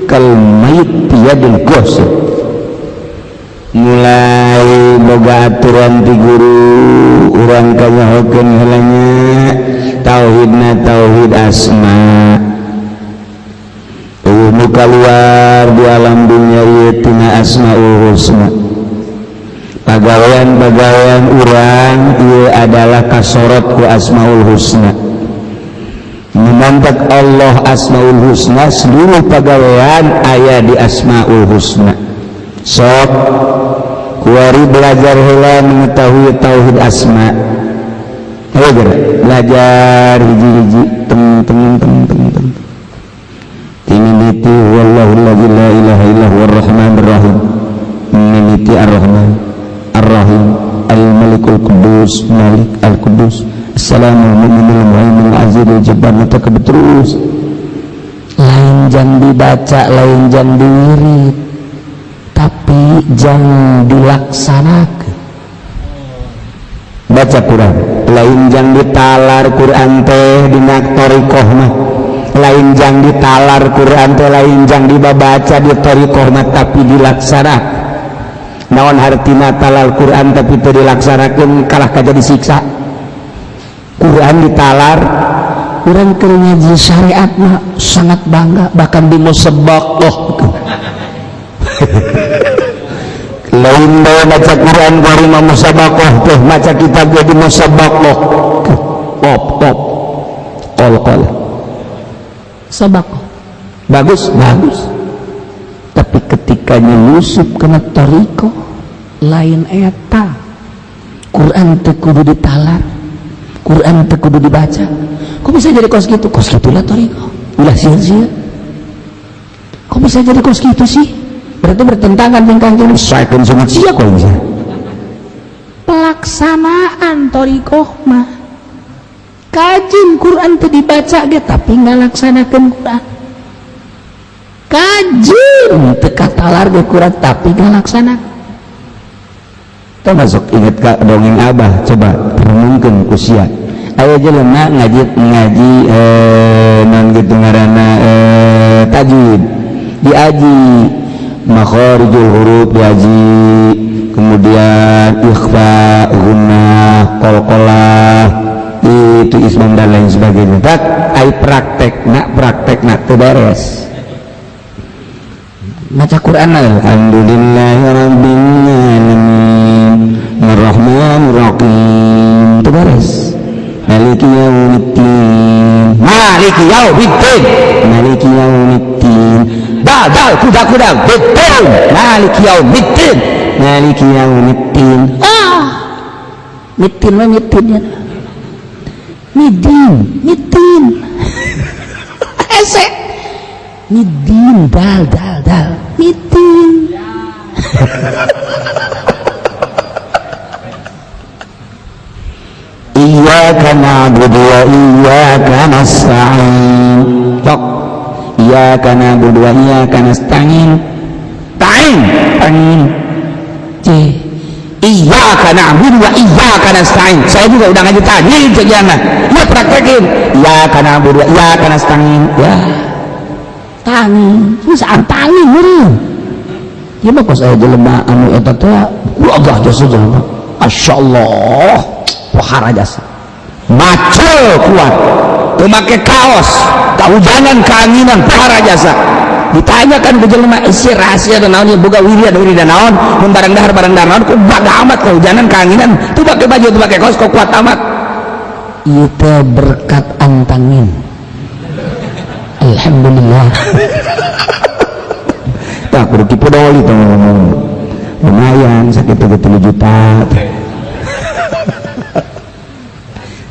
[SPEAKER 3] kal mayit piadil gosil. Mulai boga aturan ti guru urang kanyahokeun heula nya tauhidna tauhid asma. Eueuh nu kaluar di alam dunya ieu tina asmaul husna. Pagawean-pagawean urang ieu adalah kasorot ku asmaul husna. Mantak Allah asmaul husna seluruh pagawean aya di asmaul husna. Sok kuari belajar heula mengetahui tauhid asma. Ayo geura belajar hiji-hiji teng teng teng teng teng. Timimiti wallahu allazi la ilaha illa huwar rahmanir rahim. Mimiti ar-rahman ar-rahim al-malikul qudus malik al-qudus assalamu mu'minul muhaiminul azizul jabbar. Maka terus
[SPEAKER 1] lain jang dibaca, lain jang diwirid, tapi jangan dilaksanakan.
[SPEAKER 3] Baca Quran lain jang ditalar Quran teh dina thariqah mah, lain jang ditalar Quran teh lain jang dibaca di thariqah mah, tapi dilaksanakan. Naon hartina talal Quran tapi teu dilaksanakeun kalah ka jadi siksa. Quran ditalar
[SPEAKER 1] urang keur ngaji syariat mah sangat bangga, bahkan di musabaqah.
[SPEAKER 3] Lain bae maca Quran bari mah musabaqah teh maca kitab jadi musabaqah. Pop pop. Qol qol.
[SPEAKER 1] Sabaqah.
[SPEAKER 3] Bagus, bagus.
[SPEAKER 1] Tapi ketika nyelusup kana thariqah lain eta. Quran teh kudu ditalar. Quran teh kudu dibaca. Kok bisa jadi kos gitu? Kos gitulah thariqah. Ulah sia-sia. Kok bisa jadi kos gitu sih? Berarti bertentangan dengan Kanjeng.
[SPEAKER 3] Saeun sangat sia kok bisa.
[SPEAKER 1] Pelaksanaan thariqah mah kajin Quran teh dibaca ge tapi ngalaksanakeun Quran. Kajin teu katalar ge Quran tapi ngalaksanakeun.
[SPEAKER 3] Termasuk inget ka dongeng Abah, coba renungkeun ku sia. Aya jelema ngaji ngaji non gitu ngaranna tajwid diaji makharijul huruf diaji, kemudian ikhfa, gunnah, qalqalah, itu ismam dan lain sebagainya. Tak ai praktek nak teu beres. Maca Quran alhamdulillahirabbil alamin arrahmanir rahim teu beres. Maliki yaumiddin, maliki yaumiddin, maliki yaumiddin. Dal dal kuda kuda betul. Maliki yaumiddin, maliki yaumiddin.
[SPEAKER 1] Ah, mitin mah mitin ya. Midin, mitin. Ese. Midin dal dal dal. Mitin.
[SPEAKER 3] Iyyaka na'budu wa iyyaka nasta'in. Tok. Iyyaka na'budu wa iyyaka nasta'in. Ta'in, ta'in. C. Iyyaka na'budu wa iyyaka nasta'in. Saya juga udah ngaji tadi jangan. Ya praktekin. Iyyaka na'budu wa iyyaka nasta'in. Ya.
[SPEAKER 1] Tangin, susah tangin meureun.
[SPEAKER 3] Ieu mah kos aya jelema anu eta teh wagah jasa jelema. Masyaallah. Pohara jasa. Macul kuat. Teu make kaos, kahujanan kaanginan pohara jasa. Ditanyakan ke jelema isi rahasia dan naon boga wiridan wiridan naon, mun barang dahar barang dahar naon kok baga amat kahujanan kaanginan, teu make baju teu make kaos kok kuat amat.
[SPEAKER 1] Ieu teh berkat antangin. Alhamdulillah.
[SPEAKER 3] Tak kudu kipodoli teh ngomong. Lumayan sakit 3 juta.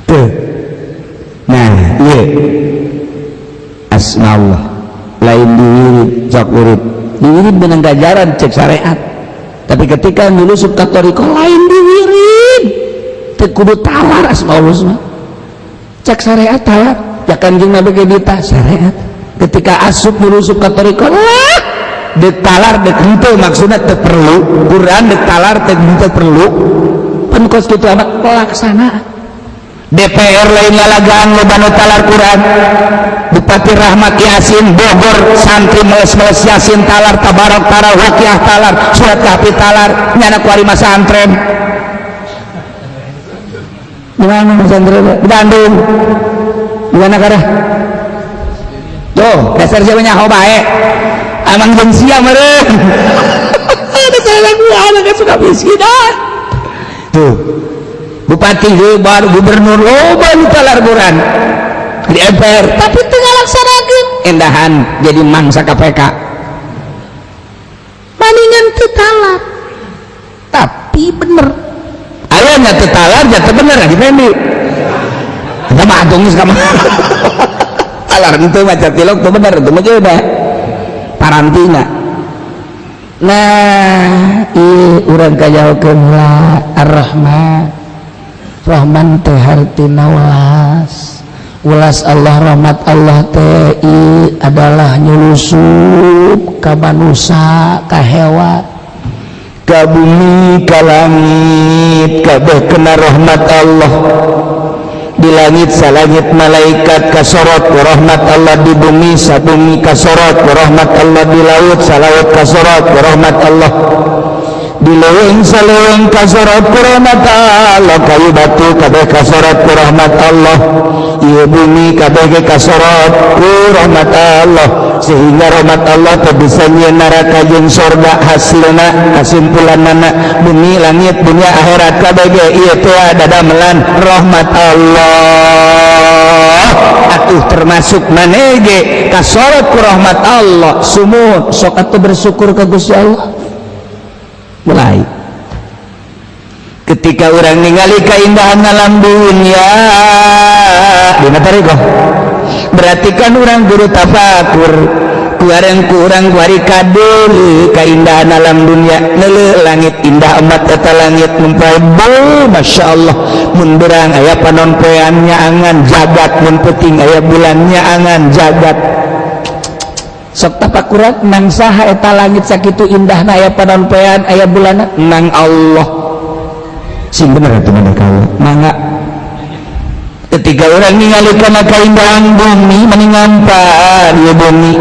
[SPEAKER 3] Tuh. Nah, iya. Asmaullah. Lain diwirid, cok wirid. Diwirid benang gajaran cek syariat. Tapi ketika nyelusup ka thariqah lain diwirid. Teu kudu talar asmaul husna.
[SPEAKER 1] Cek syariat talar. Ya Kanjeng Nabi ge ditah syariat. Ketika asup nyelusup ka thariqah lah dek talar dek henteu maksudna teu perlu. Quran dek talar teu henteu perlu. Pan kos kitu amat pelaksanaan.
[SPEAKER 3] DPR lain lalagaan loba nu talar Quran. Bupati Rahmat Yasin Bogor santri meles-meles Yasin talar, Tabarok talar, Waqiah talar, surat Kahfi talar, nyana kuari masantren.
[SPEAKER 1] Di mana pesantren?
[SPEAKER 3] Di Bandung. Di mana karah? Tuh, dasar siapa nyaho bae. Amang jeung sia meureun. Dasar anak suka miskin ah. Tuh. Bupati baru gubernur loba nu talar Quran di MPR
[SPEAKER 1] tapi teu ngalaksanakeun
[SPEAKER 3] endahan jadi mangsa KPK
[SPEAKER 1] maningan teu talar tapi bener
[SPEAKER 3] aya nya teu talar nya teu bener Haji Fendi eta mah atung geus ka talar henteu maca tilok teu bener teu mah udah parantina.
[SPEAKER 1] Nah ieu urang kajahokeun heula Ar-Rahman. Rahman teh hartina welas. Welas Allah, rahmat Allah teh adalah nyulusup ka manusa, ka hewan,
[SPEAKER 3] ka bumi, ka langit, kabeh kena rahmat Allah. Di langit salangit malaikat kasorot ku rahmat Allah, di bumi sabumi kasorot ku rahmat Allah, di laut salaut kasorot ku rahmat Allah, di leuweung saleuweung kasorot ku rahmat Allah, kayu batu kabeh kasorot ku rahmat Allah, Ieu bumi kabeh ge kasorot ku rahmat Allah, sehingga rahmat Allah teh bisa nyieun neraka jeung sorga. Hasilna, kasimpulanana, bumi, langit, dunia, akhirat kabeh ge ieu teh dadamelan rahmat Allah. Atuh termasuk maneh ge kasorot ku rahmat Allah. Sumuhun, sok atuh bersyukur ka Gusti Allah. Mulai ketika orang ningali keindahan alam dunia dina tariqah, berarti kan orang guru tafakur kuareng kurang kuari kadul keindahan alam dunia. Neuleuh langit, indah amat eta langit, memprai. Masya Allah, mun berang aya panon poean nyaangan jagat, mun peuting aya bulan nyaangan jagat. Sok tafakuran, nang saha eta langit sakitu indahna, aya panon poean, aya bulan? Nang Allah. Sing bener atuh maneh kaula, mangga. Ketika orang ningali kana keindahan bumi, meni ngampar ieu bumi,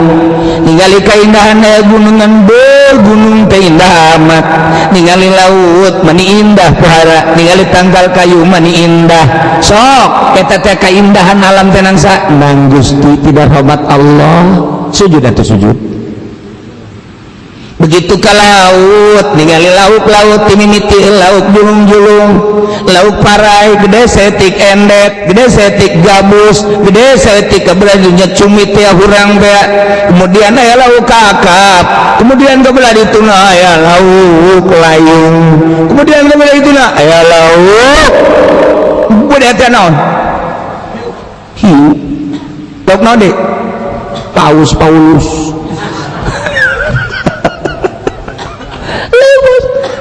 [SPEAKER 3] ningali keindahan aya gunungan, beuh, gunung teh indah amat, ningali laut meni indah pohara, ningali tangkal kayu meni indah. Sok eta teh keindahan alam teh nang sa nang Gusti, tidak rahmat Allah. Sujud atau sujud. Begitu ke laut, ningali lauk laut, timimiti lauk julung-julung, lauk parai gede setik, endet gede setik, gabus gede setik, kebelah cumi teh hurang teh. Kemudian aya lauk kakap, kemudian kebelah dituna aya lauk layung, kemudian kebelah dituna aya lauk budaya teh naon, hiu, lauk naon deh, paus paulus.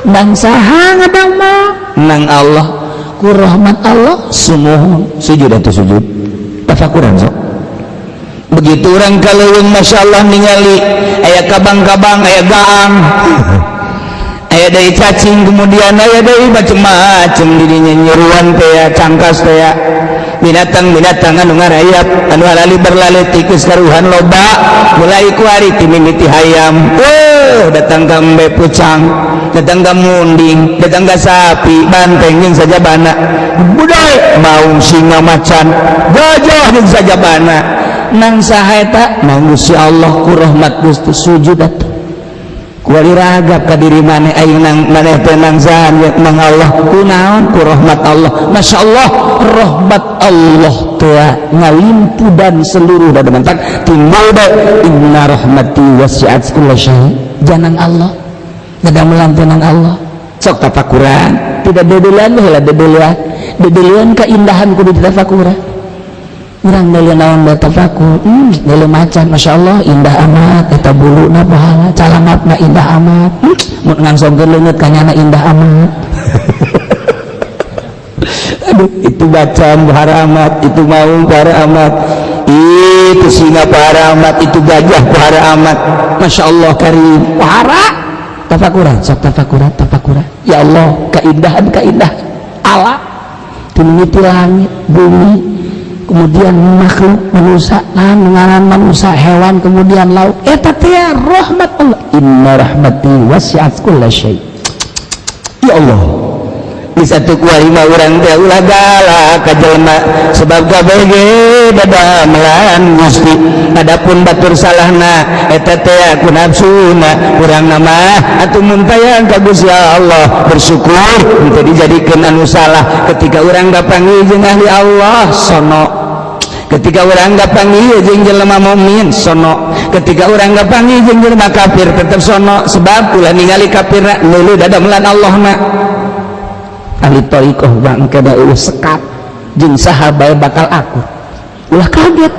[SPEAKER 3] Nang saha ngadamel? Nang Allah, ku rahmat Allah. Sumuhun, sujud atau sujud tafakuran. Sok begitu orang kaleuweung, Masya Allah, ningali aya kabang-kabang, aya gaang, aya deui cacing, kemudian aya deui macem-macem dirinya, nyeruan teh ya, cangkas teh ya, binatang-binatang anu ngarayap, anu halali berlali, tikus karuhan loba. Mulai kuari timimiti hayam, oh, datang ka embe pucang, datang ka munding, datang ka sapi, banteng jeung sajabana, budai maung, singa, macan, gajah jeung sajabana. Nang saha eta? Nang Gusti Allah, ku rahmat Gusti. Sujud atuh, kuari ragap ka diri maneh, aing nang maneh teh nang saha? Nang Allah. Ku naon? Ku rahmat Allah. Masya Allah, rahmat Allah teh ngalimpudan seluruh dadamantak timbul bae, inna rahmati wasi'at kulla syai. Janang Allah, dadamelan teh nang Allah. Sok tafakuran, tidak dedelan heula, dedelan dedelan keindahan kudu ditafakuran. Urang neuleuh naon bae tafakur. Neuleuh macan, Masya Allah, indah amat eta buluna, pahala calamapna indah amat, mun ngangsongkeun leungeut kanyana indah amat. Aduh, itu bacaan pohara amat, itu maung pohara amat, itu singa pohara amat, itu gajah pohara amat. Masya Allah karim, pohara. Tafakuran, sok tafakuran, tafakuran. Ya Allah, keindahan keindahan alam, tinggi langit, bumi, kemudian makhluk manusia, ngaran manusia, hewan, kemudian laut, eta teh rahmat Allah. Inna rahmati wasi'at kulla syai. Ya Allah, di satu kuari mah urang teh ulah galak ka jelema, sebab kabeh ge dadamelan Gusti. Adapun batur salahna eta teh ku nafsuna urang, nama atuh muntayang ka Gusti Allah, bersyukur henteu dijadikeun anu salah. Ketika urang kapanggih jeung ahli Allah, sono. Ketika urang kapanggih jeung jelema mukmin, sono. Ketika urang kapanggih jeung jelema kafir, tetep sono, sebab ulah ningali kafirna, leuleuh dadamelan Allah na. Ahli thariqah bangke da eueuh sekat jeung saha bae bakal akur. Ulah kaget,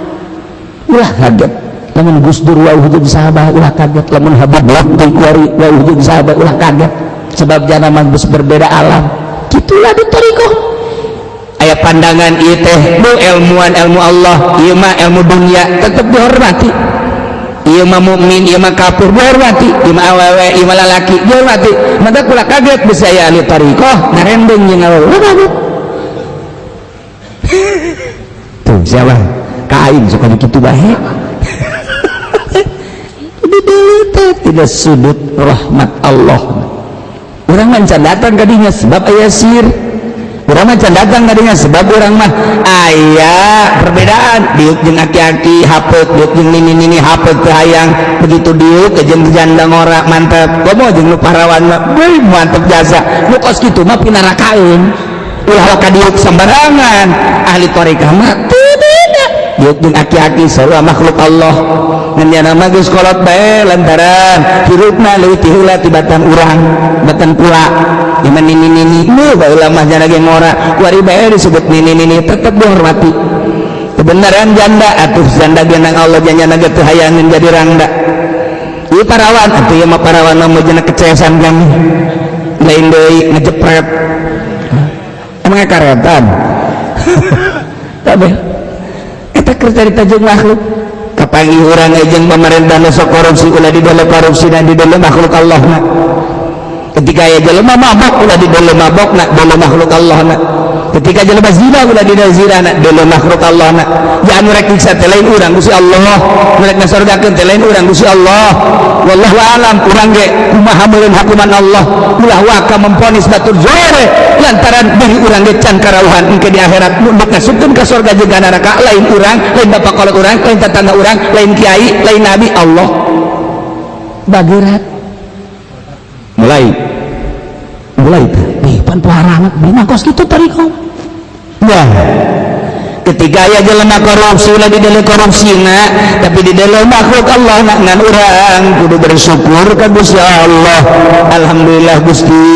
[SPEAKER 3] ulah kaget lamun Gus Dur wauh jeung saha bae, ulah kaget lamun Habib Bakti kuari wauh jeung saha bae, ulah kaget, sebab jana mah geus berbeda alam. Kitulah di thariqah, aya pandangan ieu teh bu ilmuan, ilmu Allah, ieu mah ilmu dunia, tetep dihormati. Ieu mah mukmin, ieu mah kafir, dihormati. Ieu mah awewe, ieu mah lalaki, dihormati. Maka kula kaget bisa aya ahli thariqah ngarendeng jeung awewe, ulah kaget. Tuh siapa ka aing suka kitu bae. Tidak sudut rahmat Allah, urang mancan datang ka dinya sebab aya sir. Urang mah can datang tadinya sebab urang mah aya perbedaan diuk jeung aki-aki hapeuk, diuk jeung nini-nini hapeuk teu hayang, begitu diuk jeung janda ngora mantep, komo jeung nu parawan mah mantep jasa. Nu kos kitu mah pinarakaeun. Ulah ka diuk sembarangan. Ahli thariqah mah teu beda. Diuk jeung aki-aki sarua makhluk Allah. Ngan nyana mah geus kolot bae lantaran hirupna leuwih ti heula tibatan urang, batan kula. Iman nini-nini nu baheula mah jana ge ngora, kuari bae disebut nini-nini tetep dihormati. Kebenaran janda atuh janda ge nang Allah janyana ge teu hayangeun jadi rangda. Ieu parawan atuh ieu mah parawan mah jana kecesan kami. Lain deui ngejepret. Emang karetan. Kabeh eta keur carita jeung makhluk. Kapanggih urang jeung pemerintah nu sok korupsi ulah di dalam korupsi dan di dalam makhluk Allah na. Ketika aya jelema mabok ulah di dalam mabok na, dalam makhluk Allah na. Ketika jelema zina ulah di dalam zina na, dalam makhluk Allah na. Ya anu rek nyiksa teh lain urang Gusti Allah, nu rek ngasorgakeun teh lain urang Gusti Allah. Wallahu alam urang ge kumaha meureun hukuman Allah, ulah waka memponis batur jore lantaran diri urang ge can karauhan engke di akhirat nu rek ngasupkeun ka sorga jeung ka neraka lain urang, lain bapak kolot urang, lain tetangga urang, lain kiai, lain nabi, Allah.
[SPEAKER 1] Bagerat
[SPEAKER 3] Mulai
[SPEAKER 1] ih pan pohara bina kos kitu tariqah.
[SPEAKER 3] Wah, ketika aya jelema korupsi ulah di dalam korupsina, tapi di dalam makhluk Allah nak ngan urang kudu bersyukur ka Gusti Allah. Alhamdulillah Gusti,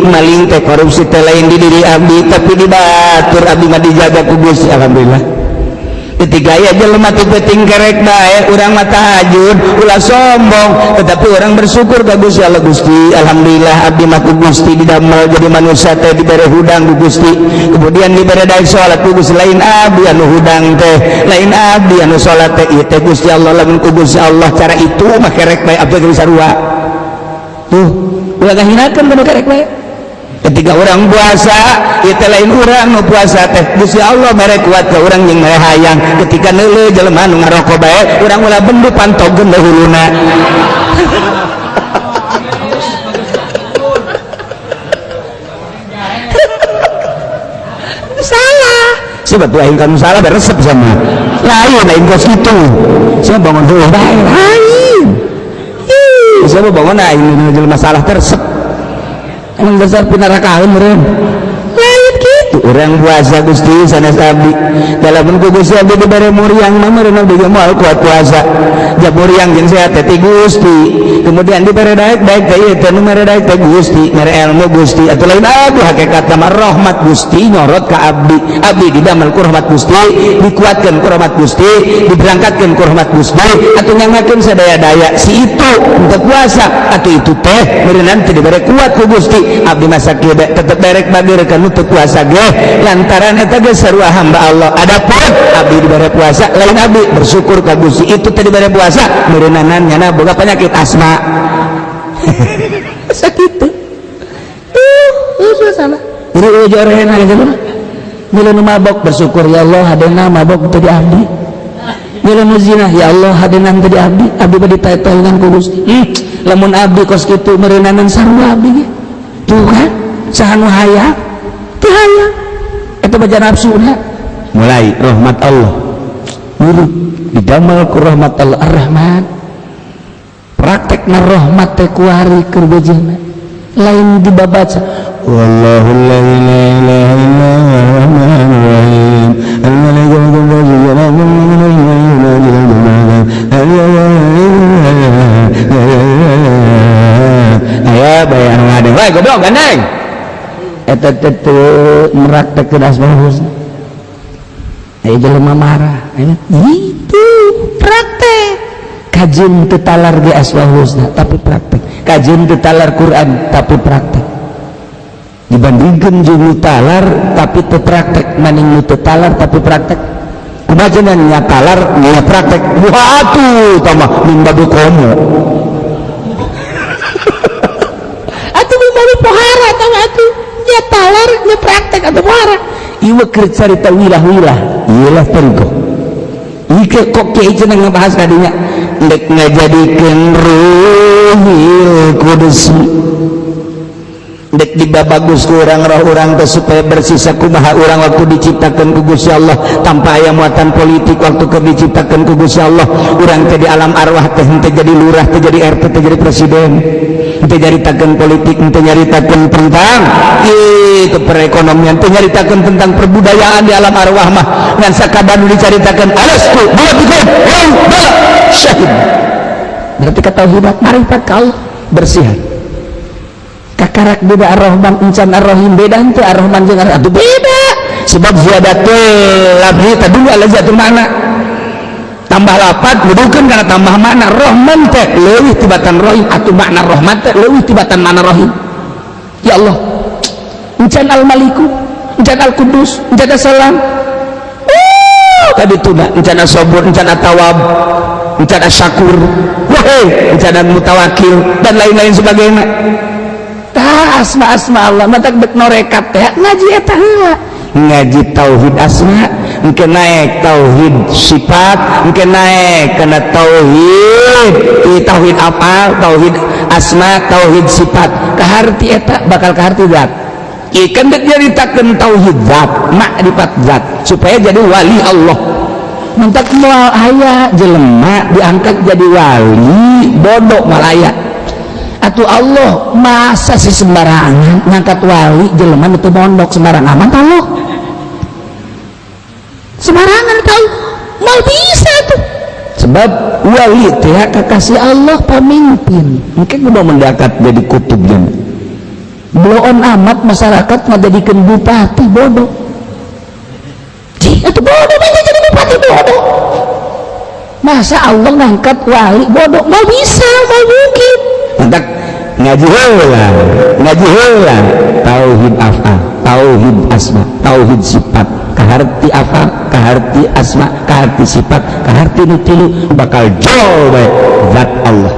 [SPEAKER 3] maling teh korupsi teh lain di diri abdi tapi di batur abdi mah dijaga ku Gusti, alhamdulillah. Ketika aya jelema teu penting kerek bae urang mah tahajud ulah sombong, tetapi orang bersyukur ka Gusti Allah. Gusti alhamdulillah abdi mah ku Gusti didamel jadi manusia teh dibere hudang ku Gusti, kemudian dibere daek salat ku Gusti, lain abdi anu hudang teh, lain abdi anu salat teh, ieu teh Gusti Allah, lamun ku Gusti Allah cara itu mah kerek bae abdi geus sarua. Tuh ulah ngahinakeun kana kerek bae. Ketika orang puasa itu lain orang nu puasa teh Gusti Allah mere kuat ke orang yang mere hayang. Ketika neuleuh jelema nu ngarokok bae urang ulah bendu pantogeun huluna. Salah sebab lain kamu salah beresep sama lain, lain kos kitu. Siapa bangun dulu bae lain. Siapa bangun aing jelema salah teresep. Emang dasar pinarakaeun meureun. Lain kitu urang puasa Gusti sanes abdi. Dalamun ku Gusti abdi dibere muriang mah meureun abdi ge moal kuat puasa. Jab muriang jeung sehat teh ti Gusti. Kemudian dibere daek daek teh ieu teh nu mere daek teh Gusti, mere ilmu Gusti. Atuh lain abdi hakikatna mah rahmat Gusti nyorot ka abdi. Abdi didamel ku rahmat Gusti, dikuatkeun ku rahmat Gusti, diberangkatkeun ku rahmat Gusti. Atuh nyangakeun sadaya-daya si itu untuk puasa atuh itu teh meureun teh dibere kuat ku Gusti. Abdi masa kieu tetep berek bageur ka nu teu puasa ge lantaran eta ge sarua hamba Allah. Adapun abdi dibere puasa lain abdi bersyukur ka Gusti itu teh dibere puasa meureunanan nyana boga penyakit asma.
[SPEAKER 1] Sakitu. Tuh, salah. Jadi ujoreun aja mah. Milu nu mabok bersyukur ya Allah hadena mabok teu di abdi. Milu nu zina ya Allah hadena teu di abdi, abdi bade ditaytolan ku Gusti. Lamun abdi kos kitu meureunanan sarua abdi ge. Tuh kan saha nu hayang teu hayang eta baja nafsuna.
[SPEAKER 3] Mulai rahmat Allah
[SPEAKER 1] buruk didamel ku rahmat Allah Ar-Rahman. Praktekna rahmat teh kuari keur bejana lain dibabaca
[SPEAKER 3] wallahu la ilaha illa huwal rahim aya bae anu ngadeng wae goblok gandeng
[SPEAKER 1] eta teh teu meraktekeun asmaul husna. Aya jelema marah itu praktek kajeun teu talar ge asmaul husna tapi praktek, kajeun teu talar Quran tapi praktek. Dibandingkeun jeung nu talar tapi teu praktek, maning nu teu talar tapi praktek.
[SPEAKER 3] Kumaha cenah nya talar nya praktek. Wah atuh tah mah mimba komo.
[SPEAKER 1] Atuh mimba pohara tah atuh nya talar nya praktek atuh pohara. Ieu keur carita wilah-wilah,
[SPEAKER 3] ieu lah tariqah. Ieu kok kiai cenah ngabahas ka dinya ndek ngajadikeun ruhil qudsi. Dek dibabagus ku urang roh urang teh supaya bersih sakumaha urang waktu diciptakeun ku Gusti Allah tanpa aya muatan politik. Waktu keur diciptakeun ku Gusti Allah, urang teh di alam arwah teh henteu jadi lurah, teh jadi RT, teh jadi presiden, henteu nyaritakeun politik, henteu nyaritakeun tentang itu perekonomian, teu nyaritakeun tentang perbudayaan. Di alam arwah mah ngan sakadar nu dicaritakeun alastu birabbikum, bala syahid.
[SPEAKER 1] Berarti ketauhidan, marifat ka Allah,
[SPEAKER 3] bersihan.
[SPEAKER 1] Kakarak beda Ar-Rahman encan Ar-Rahim. Beda henteu Ar-Rahman jeung Ar? Atuh beda,
[SPEAKER 3] sebab ziyadatul lafzi tadullu ala ziyadatul makna. Tambah lafaz nuduhkeun kana tambah makna. Rahman teh leuwih tibatan Rahim, atuh makna Rahman teh leuwih tibatan makna Rahim.
[SPEAKER 1] Ya Allah, encan Al-Maliku, encan Al-Qudus, encan Assalam.
[SPEAKER 3] Oh, tadi tuna encan As-Sabur, encan At-Tawwab, encan Asy-Syakur, wahai, encan Mutawakil, dan lain-lain sebagainya.
[SPEAKER 1] Tah, asma-asma Allah matak dek norekat teh ngaji eta heula.
[SPEAKER 3] Ngaji tauhid asma, mungkin naik tauhid sifat, mungkin naik karena tauhid tauhid apa, tauhid asma, tauhid sifat,
[SPEAKER 1] kaharti eta bakal kaharti zat.
[SPEAKER 3] Ikan dek nyaritakeun tauhid zat, makrifat zat, supaya jadi wali Allah.
[SPEAKER 1] Mentak moal aya jelema diangkat jadi wali bodoh, malaya atau Allah. Masa sih sembarangan ngangkat wali jelema itu mondok? Sembarang amat Allah, sembarangan tahu mau bisa tuh.
[SPEAKER 3] Sebab wali teh
[SPEAKER 1] kekasih Allah, pemimpin.
[SPEAKER 3] Mungkin udah mendekat jadi kutubnya.
[SPEAKER 1] Bloon amat masyarakat ngajadikeun bupati bodoh. Cih, itu bodoh banyak jadi bupati bodoh. Masa Allah ngangkat wali bodoh? Mau bisa, mau mungkin.
[SPEAKER 3] Mentak ngaji heula, ngaji heula tauhid af'al, tauhid asma, tauhid sifat, kaharti af'al, kaharti asma, kaharti sifat, kaharti nu tilu, bakal jauh bae zat Allah.